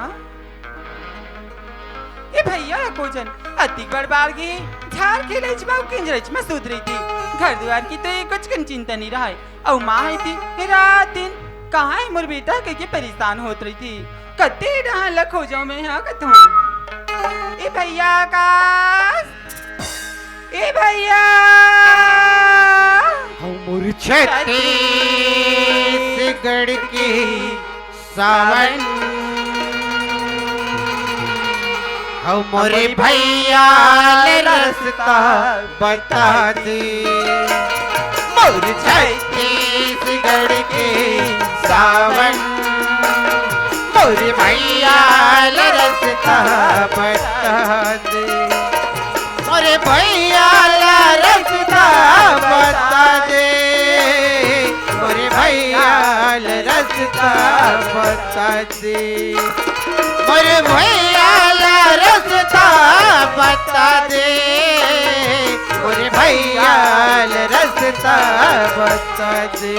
ए भैया, एको झन अतिक बड़ बाढ़ गे, झार के लइच म अउ किंजरच म सुत रहिथे। घर दुवार के तो एको कन चिंता नइ रहय। अउ माँ हे ते रात दिन कहाँ हे मोर बेटा कहिके परेशान होत रहिथे। कते डहर ल खोजंव मैं हा कथंव। ए भैया आकाश, ए भैया। हमर छत्तीसगढ़ के सावन, हमर भैया ले रस्ता बता दे। मोर छत्तीसगढ़ के सावन, मोर भैया ले रस्ता बता दे। मोरे भैया ला रस्ता बता दे, मोरे भैया ला रस्ता बता दे, मोरे भैया ला रस्ता बता दे, मोरे भैया ला रस्ता बता दे।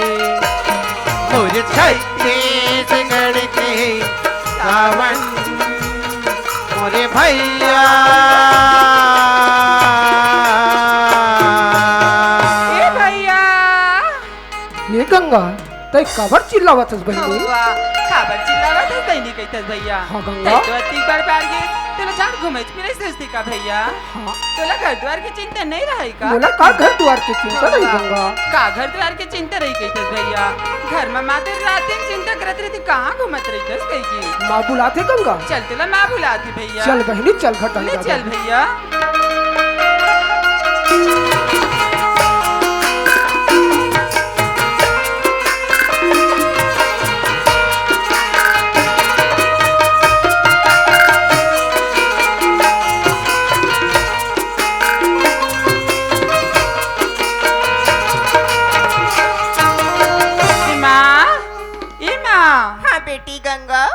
मोर छत्तीसगढ़ के सावन, मोरे भैया। ए भैया। ए गंगा, तैं काबर चिल्लावत हस बहिनी? हवा, काबर चिल्लावत हस बहिनी कहिथस भैया? हाँ गंगा। तैं तो अतिक बड़ बाढ़ गे, तोला झार घूमे फिरे सोचती का भैया? हाँ। तोला घर दुवार के चिंता नइ रहय का? मोला का घर दुवार के चिंता रही गंगा? का घर दुवार के चिंता रही कहिथस भैया? घर म माँ तो रात दिन चिंता करत रहिथे, कहाँ घूमत रहिथस कहिके? माँ बुलाथे गंगा। चल तोला माँ बुलाथे भैया। चल बहिनी, चल घर ले चल भैया।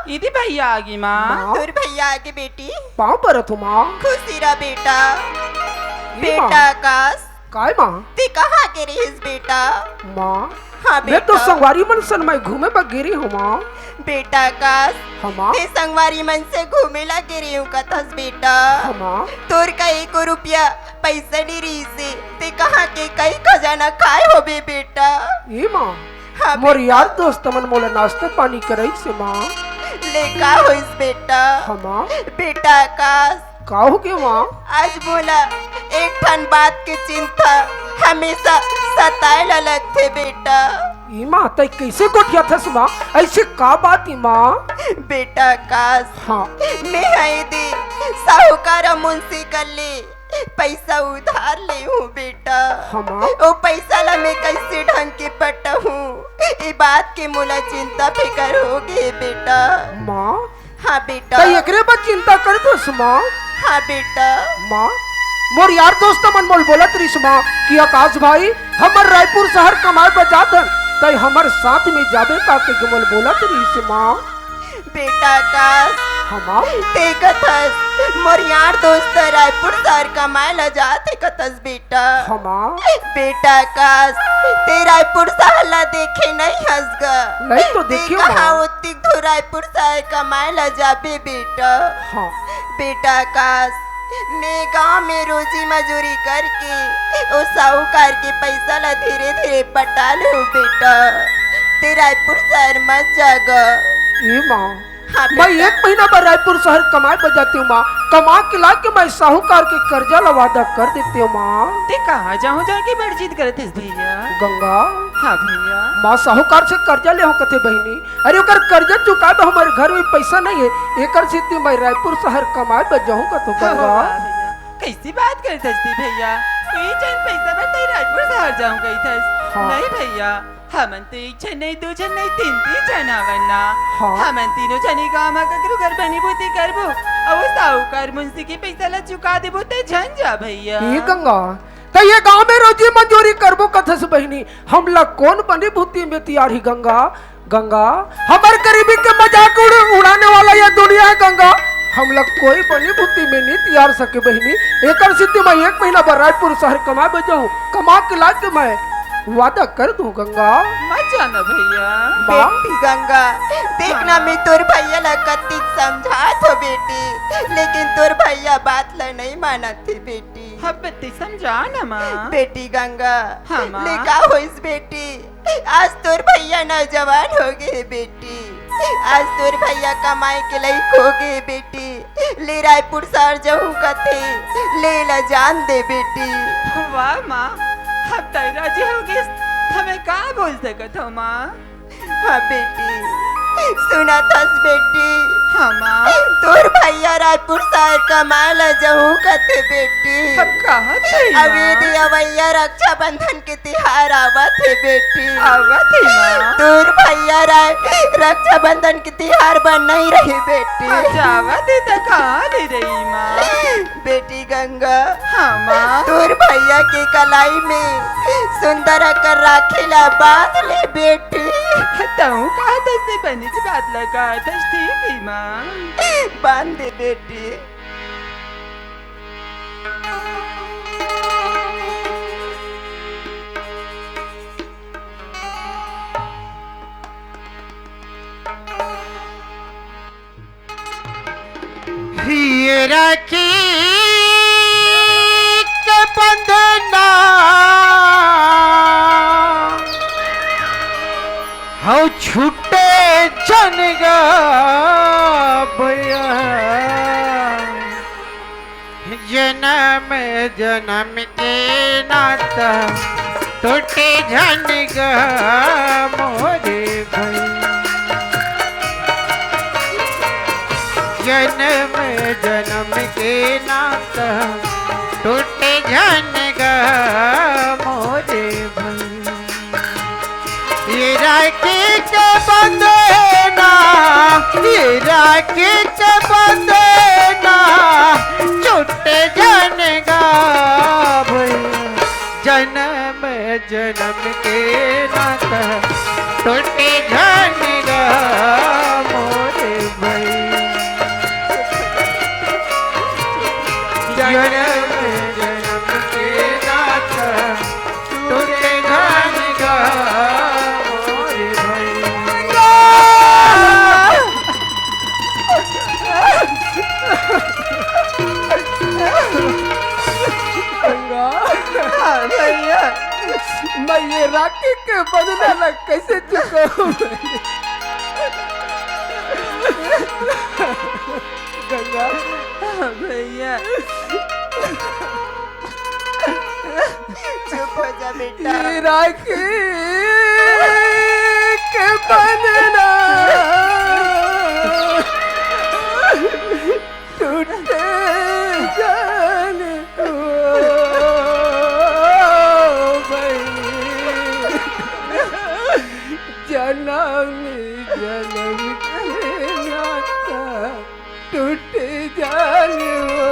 इदी भैया आगे माँ। माँ। तोर भैया आगे बेटी। पाँव परत हूँ माँ। खुशी रह बेटा। ई माँ। बेटा आकाश। काय माँ? ते कहाँ के रहिस बेटा? माँ, हाँ मैं तो बेटा। संगवारी मन सन मैं घूमे बर गे रहे हूँ माँ। बेटा आकाश, हाँ माँ। ते संगवारी मन से घूमे ला गे रहे हूँ कथस बेटा। हाँ माँ। तोर का एको रुपया पैसा नहीं रहिस हे, ते कहाँ के कई खजाना खाए होबे बेटा। ए माँ, हाँ मोर बेटा। यार दोस्त मन मोला नाश्ता पानी करइस हे माँ। ले का होइस बेटा? हाँ माँ। बेटा आकाश, का हो गे माँ? आज मोला एक ठन बात के चिंता हमेशा सताए ला लगथे बेटा। ई माँ, तै कइसे गोठियाथस माँ? अइसे का बात ई माँ? बेटा आकाश, हाँ। मैं हा एदे साहूकार अउ मुंशी कर ले पइसा उधार ले हूँ बेटा। हाँ माँ। ओ पइसा ला मैं कइसे ढंग के पटाहूँ, ए बात के मोला चिंता फिकर हो गे बेटा। माँ, हाँ बेटा। तै एकरे बर चिंता करत हस माँ? हाँ बेटा। माँ, मोर यार दोस्त मन मोल बोलत रिस माँ कि आकाश भाई हमर रायपुर शहर कमाए बर जात हन, तै हमर साथ में जाबे का कहिके मोल बोलत रिस माँ। बेटा आकाश, हाँ माँ। ते कथस मोर यार दोस्त रायपुर शहर कमाए ला जात हे कथस बेटा। हाँ माँ। बेटा आकाश, ते रायपुर शहर ला देखे नहीं हस गा। नहीं तो ते देखे कहाँ माँ। ओतिक धो रायपुर शहर कमाए ला जाबे बेटा। हाँ। बेटा आकाश, मैं गांव में रोजी मजूरी करके ओ साहूकार के पैसा ला धीरे धीरे पटा लूं बेटा। ते रायपुर शहर मत जा गा। ए माँ, हाँ मैं बेटा। एक महीना बर रायपुर शहर कमाए बर जाती हूँ माँ। कमा के ला के मैं साहूकार के कर्जा ला वादा कर देती हूँ माँ। ते कहाँ जाहूँ जाके बड़ जिद करत हस भैया? गंगा। हाँ भैया। माँ साहूकार से कर्जा ले हूँ कथे बहिनी। अरे ओकर कर्जा चुकाए बर हमर घर में पैसा नहीं है, एकर सेती मैं रायपुर शहर कमाए बर जाहूँ कथों हाँ, गंगा। वाह भैया। कइसे बात करत हस ते भैया? तू ई जन पैसा बर तै रायपुर शहर जाहूँ कहिथस। हाँ। नहीं भैया, हमन तो एक झन नहीं, दो झन नहीं, तीन, तीन झन हवन ना। हाँ। हमन तीनों झन ए गाँव म ककरो घर बनी भूती करबो, अउ साहूकार मुंशी के पैसा ला चुका देबो ते झन जा भैया। ए गंगा, त ए गाँव में रोजी मंजूरी करबो कथस बहिनी, हमला कोन बनी भूती में तियारही गंगा? गंगा, हमर गरीबी के मजाक उड़-, उड़ाने वाला ये दुनिया है गंगा, हमला कोई बनी भूती में नहीं तियार सके बहिनी। एकर सेती मैं एक महीना बर रायपुर शहर कमाए बर जाहूँ, कमा के ला के मैं वादा कर दूँ गंगा। मत जाना भैया। माँ। बेटी गंगा, देखना हाँ। मैं तोर भैया ला कतिक समझात हो बेटी, लेकिन तोर भैया बात ला नहीं मानत हे बेटी। हाँ बेटी, समझा ना माँ। बेटी गंगा, हाँ माँ। ले का होइस बेटी? आज तोर भैया नौजवान हो गे हे बेटी। आज तोर भैया कमाए के लइक हो गे हे बेटी। ले रायपुर शहर जाहूँ कथे, ले ला जान दे बेटी। वाह माँ, अब तै राजी हो गेस, त मैं का बोल सकत हूँ माँ? हाँ बेटी, सुनत हस बेटी? हाँ माँ। तोर भैया रायपुर शहर कमाए ला जाहूँ कथे बेटी। अब कहाँ जाही अब माँ? ए दे अवइया रक्षाबंधन के तिहार आवत हे बेटी। आवत हे माँ। तोर भैया रा-, रक्षाबंधन के तिहार बर नहीं रही बेटी। अच्छा, आवत हे त कहाँ ले रही माँ? बेटी गंगा, हाँ माँ। तोर भैया के कलाई में सुंदर अकन राखी ला बांध ले बेटी। तहूँ कहत हस ते बनीच बात ला कहत हस, ठीक हे माँ। बांध दे बेटी। ये राखी के बंधना हौ छूटे झन गा भैया। जनम जनम के नाता टूटे झन गा मोरे भैया। जनम जनम के नाता टूटे झन गा मोरे भैया। ये राखी के बंधना, ये राखी के बंधना, छूटे झन गा भैया। जनम जनम के नाता, टूटे झन गा मोरे जन्म जन्म के नाता टूटे जान का मोरे भैया। गंगा। हाँ, भैया, मैं ये राखी के बंधना ला कैसे चुकाऊं? गंगा। हाँ, भैया। चुप हो जा बेटा। ये राखी के बंधना टूटे जान हो भाई, जन्म जन्म के नाता टूटे जान हो।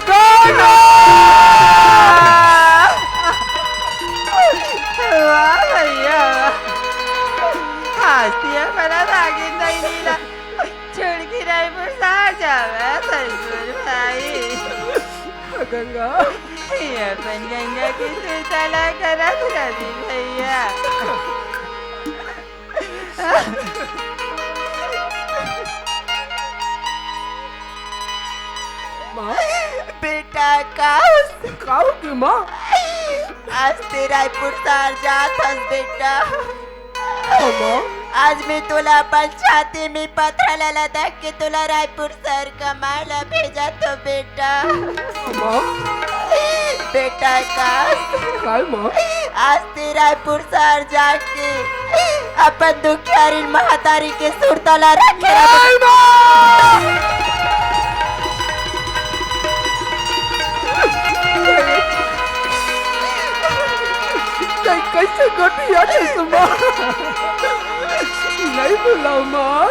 गाना! वाह भैया, वाह। आज तो ये बड़ा रागी नहीं नीला। छोड़ के रायपुर सार जावे ससुर भाई। गंगा। ये अपन गंगा के सुरता ला करत रवि भैया। माँ। बेटा का? का हो गया माँ? आज ते रायपुर सार जात हस बेटा। हाँ, माँ। आज मैं तोला अपन छाती में पथरा ला लटका के तोला रायपुर शहर कमाए ला भेजा तो बेटा। माँ। बेटा का? काय माँ? आज ते रायपुर शहर जाके अपन दुखियारी महतारी के सुरता ला रखे। काय माँ? कै-, कैसे गोठिया जइसे माँ? नहीं बुलाओ माँ।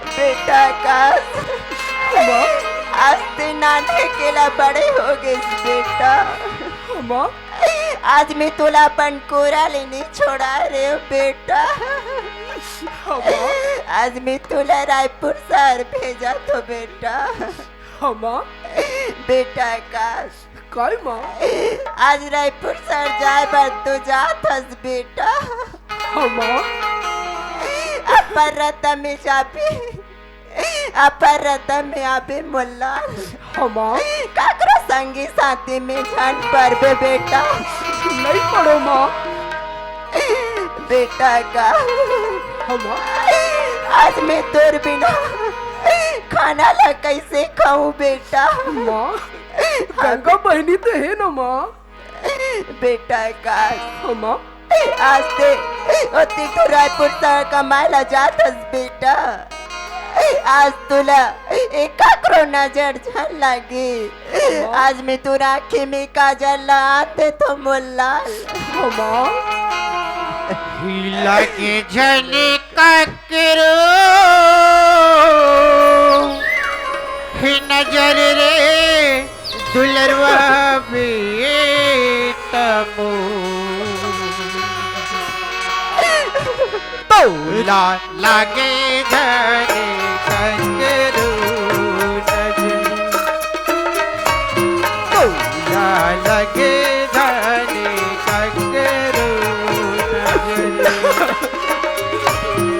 बेटा का? माँ? आज ते नान्हे के ला बड़े हो गए बेटा। माँ? आज मैं तोला अपन कोरा ले नहीं छोड़ा रे बेटा। माँ? आज मैं तोला रायपुर शहर भेजा तो बेटा। हाँ, माँ। बेटा का? काय माँ? आज रायपुर शहर जाए बर तो जात हस बेटा। हाँ, माँ। अपन रद्दा में जाबे, अपन रद्दा में आबे मोला। हाँ, माँ। काकरो संगी साथी में झन परबे बेटा। नहीं पड़ो माँ। बेटा का? हाँ, माँ। आज मैं तोर बिना खाना ला कैसे खाऊं बेटा? माँ, गंगा बहिनी तो है ना माँ? बेटा का? हाँ, माँ। आज ते ओती तो रायपुर शहर कमाए ला जात हस बेटा। आज तोला ए काकरो नजर झन लागे। आज मैं तोर आँखी में काजल ला आन देथों मोर लाल। माँ। हिला के झन काकरो नजर रे दुलरवा बेटा मोर। तोला लागे झन काकरो नजर, तोला लागे झन काकरो नजर।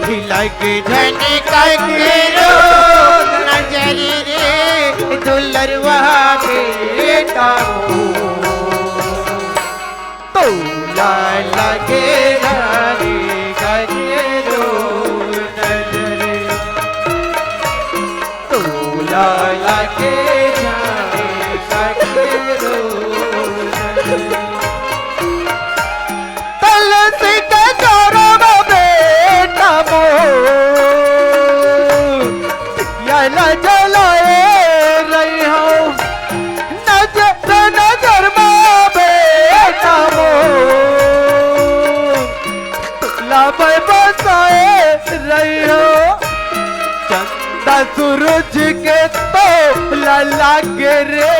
हिला के झन काकरो नजर रे दुलरवा बेटा मोर। तोला लागे झन काकरो नजर, तोला लागे झन काकरो नजर। तलसी के गौरव बेटा मोर, या ला जलाए रही हूँ। नजर नजर मा बेटा मोर, लाबे बसाए रहियो। चंदा सूरज के तो ला लागे रे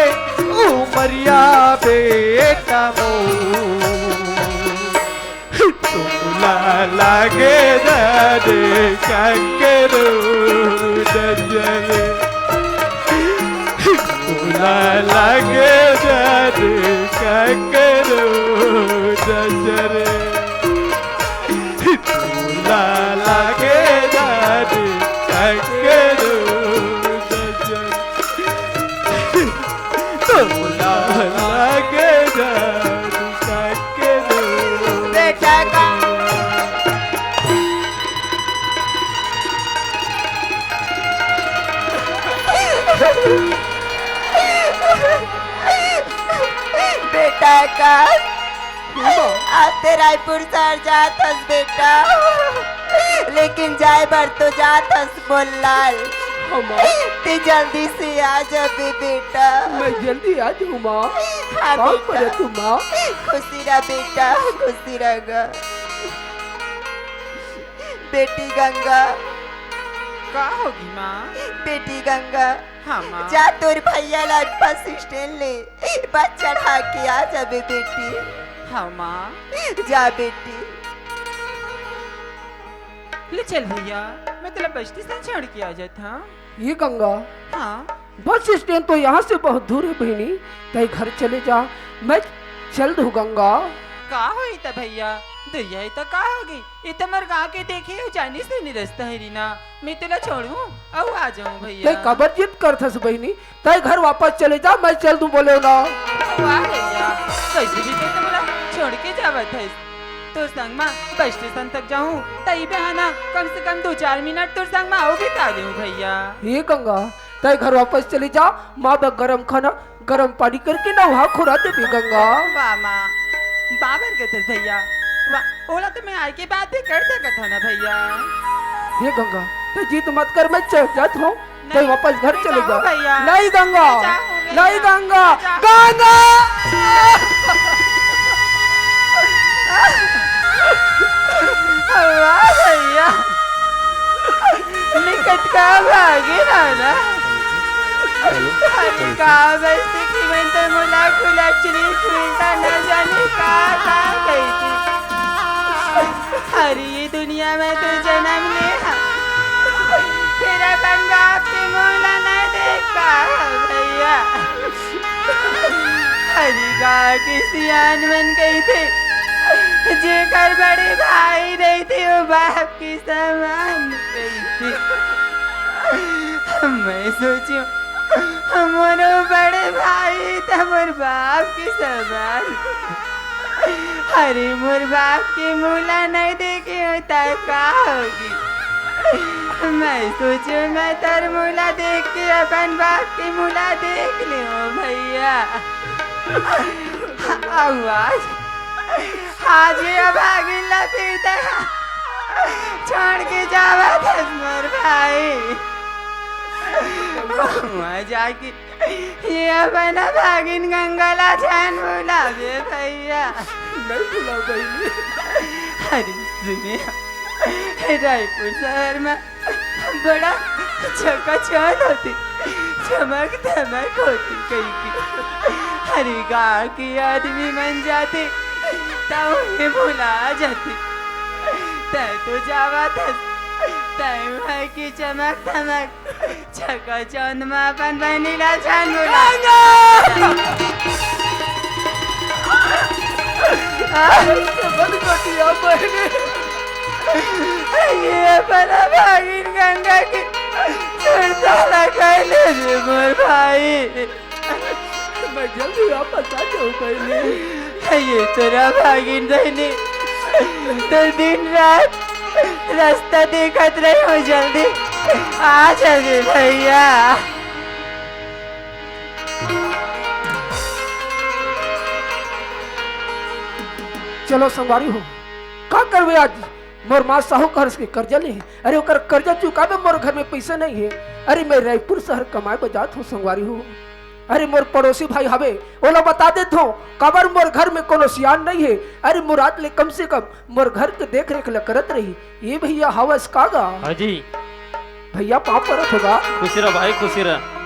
उमरिया बेटा मोर। तोला लागे रे काकरो नजर, ला लागे जादू ककरो नजर, तोला लागे जादू ककरो नजर, तोला लागे जादू ककरो। बेटा का बेटा का आज ते रायपुर शहर जात हस बेटा, लेकिन जाए बर तो जात हस मोर लाल। हाँ माँ। ते जल्दी से आ जाबे बेटा। मैं जल्दी आ जाऊँ माँ। हाँ पाँव बेटा। पड़े तू माँ। खुशी रह बेटा, खुशी रह गा। बेटी गंगा। का होगे माँ? बेटी गंगा, हाँ माँ। जा तोर भैया ला बस स्टैंड ले बस चढ़ा के आ जाबे बेटी। हाँ माँ। जा बेटी। ले चल भैया, मैं तेला बस स्टेशन छोड़ के आ जात हँव। ये गंगा, हाँ। बस स्टैंड तो यहाँ से बहुत दूर है बहिनी, तैं घर चले जा, मैं चल दूँ गंगा। का होही त भैया, दुरिहा हे त का होगे, ये तो मोर गाँव के देखे अउ जाने सुने रस्ता हरे ना, मैं तेला छोड़हूँ अउ आ जाहूँ भैया। तैं काबर जिद करथस बहिनी, तैं घर वापस चले जा, मैं चल दूँ बोलेंव ना। वाह भैया, कइसे भी तैं तो मोला छोड़ के जावत हस। तोर संग मा बस स्टेशन तक जाहूँ, तही बहाना कम से कम दू चार मिनट तोर संग मा अउ बिता लेहूँ भैया। हे गंगा, तैं घर वापस चले जा, माँ बर गरम खाना, गरम पानी करके नहा खुरा देबे गंगा। वाह माँ, बाबर के दस भैया, वाह, ओला तो मैं आए के बाद भी कर सकत हँव ना भैया। हे गंगा, तैं जिद मत कर, मैं चल जात हँव। तैं नहीं, वापस घर मैं चले जाहूँ जा। भैया। नहीं गंगा, मैं जाहूँ भैया। नहीं गंगा, मैं जाहूँ। गंगा। वाह भैया, निकट का भागे ना ना। अरे का बस्ती की मैं तो मुला कुला चली सुनता न जाने का का कही थी। अरे ये दुनिया में तो जन्म ले हा, फिर अपन बाप के मुँह ला नहीं देख पा हा भैया। अरे गाँव के सियान मन कही थे, जेकर बड़े भाई रही थे, वो बाप के समान कही थे। मैं सोचूं, मोरो बड़े भाई त मोर बाप के समान। अरे मोर बाप के मुँह ला नहीं देखे हों त का होगे। मैं सोचूं मैं तोर मुँह ला देख के अपन बाप के मुँह ला देख लेहूं भैया। अउ आज, आज ये अभागिन ला फिर तैं छोड़ के जावत हस मोर भाई। वहाँ जाके ये अपन अभागिन गंगा ला झन भुलाबे भैया। नहीं भुलाओं बहिनी। अरे सुने, रायपुर शहर में बड़ा चकाचौंध होथे, चमक धमक होथे कहिके। अरे गाँव के आदमी मन जाथे, त उहें भुला जाथे। तैं तो जावत हस, तैं उहाँ के चमक धमक चकाचौंध म अपन बहिनी ला झन भुला। बन कटिया बहिनी। ये अपन अभागिन गंगा के सुरता ला कइले रे मोर भाई। मैं जल्दी वापस आ जाऊं बहिनी। ये तोर अभागिन बहिनी, तो दिन रात रास्ता देखत रहे हो, जल्दी आ जाबे भैया। चलो संगवारी हो, का करबे आज? मोर माँ साहूकार के कर्जा ले हे। अरे ओकर कर्जा चुकाबे, मोर घर में पइसा नहीं हे। अरे मैं रायपुर शहर कमाए बर जात हूँ संगवारी हो। अरे मोर पड़ोसी भाई हवे, ओला बता देत हूँ, काबर मोर घर में कोनो सियान नहीं हे। अरे मोर आत ले कम से कम मोर घर के देख रेख ल करत रही। ये भैया हवस का गा? हाँ जी। भैया पाँव परत हों गा। खुशी रह भाई, खुशी रह।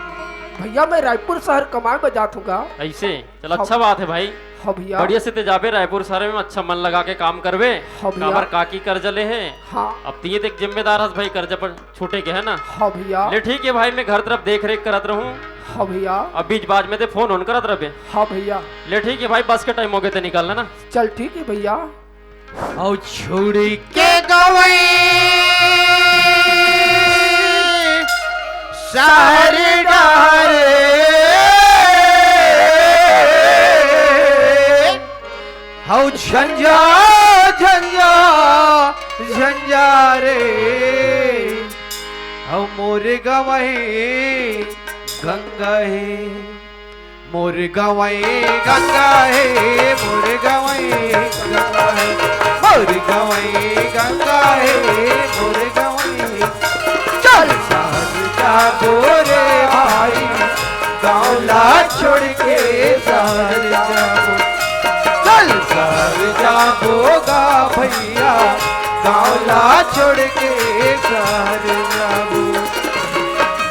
भैया मैं रायपुर शहर कमाए बर जात हूँ गा। ऐसे? चल, हाँ। अच्छा बात है भाई। हाँ भैया। बढ़िया से ते जाबे रायपुर शहर में, अच्छा मन लगा के काम करबे। हाँ भैया। काबर काकी कर्जा ले हे। हाँ। अब तिये देख जिम्मेदार हस भाई, कर्जा पर छूटे के है ना। हाँ भैया। ले ठीक है भाई, मैं घर तरफ देख रेख करत रहूँ। हाँ भैया। अब बीच बाज में ते फोन ऑन करत रहे। हाँ भैया। ले ठीक है भाई, बस के टाइम हो गए, ते निकलना ना। चल ठीक है भैया। अउ छोड़ के गवई शहर डारे, हौ झंझा झंझा झंझा रे, हौ मोर गवई गंगा हे। मोर गवई गंगा हे, मोर गवई गंगा हे, मोर गवई गंगा हे, मोर गवई। चल शहर जाबो रे भाई, गाँव ला छोड़ के शहर जाबो। चल शहर जाबो गा भैया, गाँव ला छोड़ के शहर जाबो।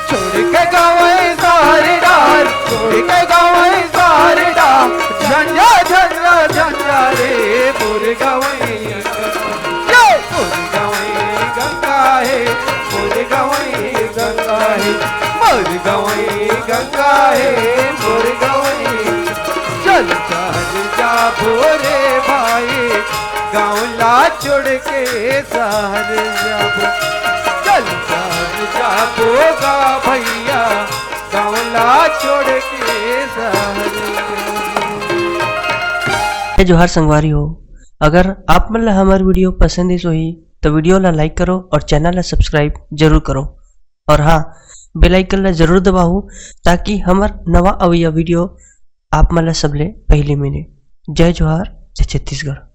छोड़ के गवई शहर डार, छोड़ के गवई शहर डार, झंझा झंझा झंझा रे मोर गवई। ये मोर गवई गंगा हे, मोर गवई गंगा हे, मोर गवई गंगा हे, मोर गवई। चल शहर जाबो रे भाई, गाँव ला छोड़ के शहर जाबो। चल शहर जाबो गा भैया, गाँव ला छोड़ के शहर जाबो। जय जोहार संगवारी हो, अगर आप मन ला हमर वीडियो पसंद आइस होही तो वीडियो ला लाइक करो और चैनल ला सब्सक्राइब जरूर करो। और हाँ, बेल आइकन ला जरूर दबाओ, ताकि हमर नवा अवइया वीडियो आप मन ला सबले पहले मिले। जय जोहार, जय छत्तीसगढ़।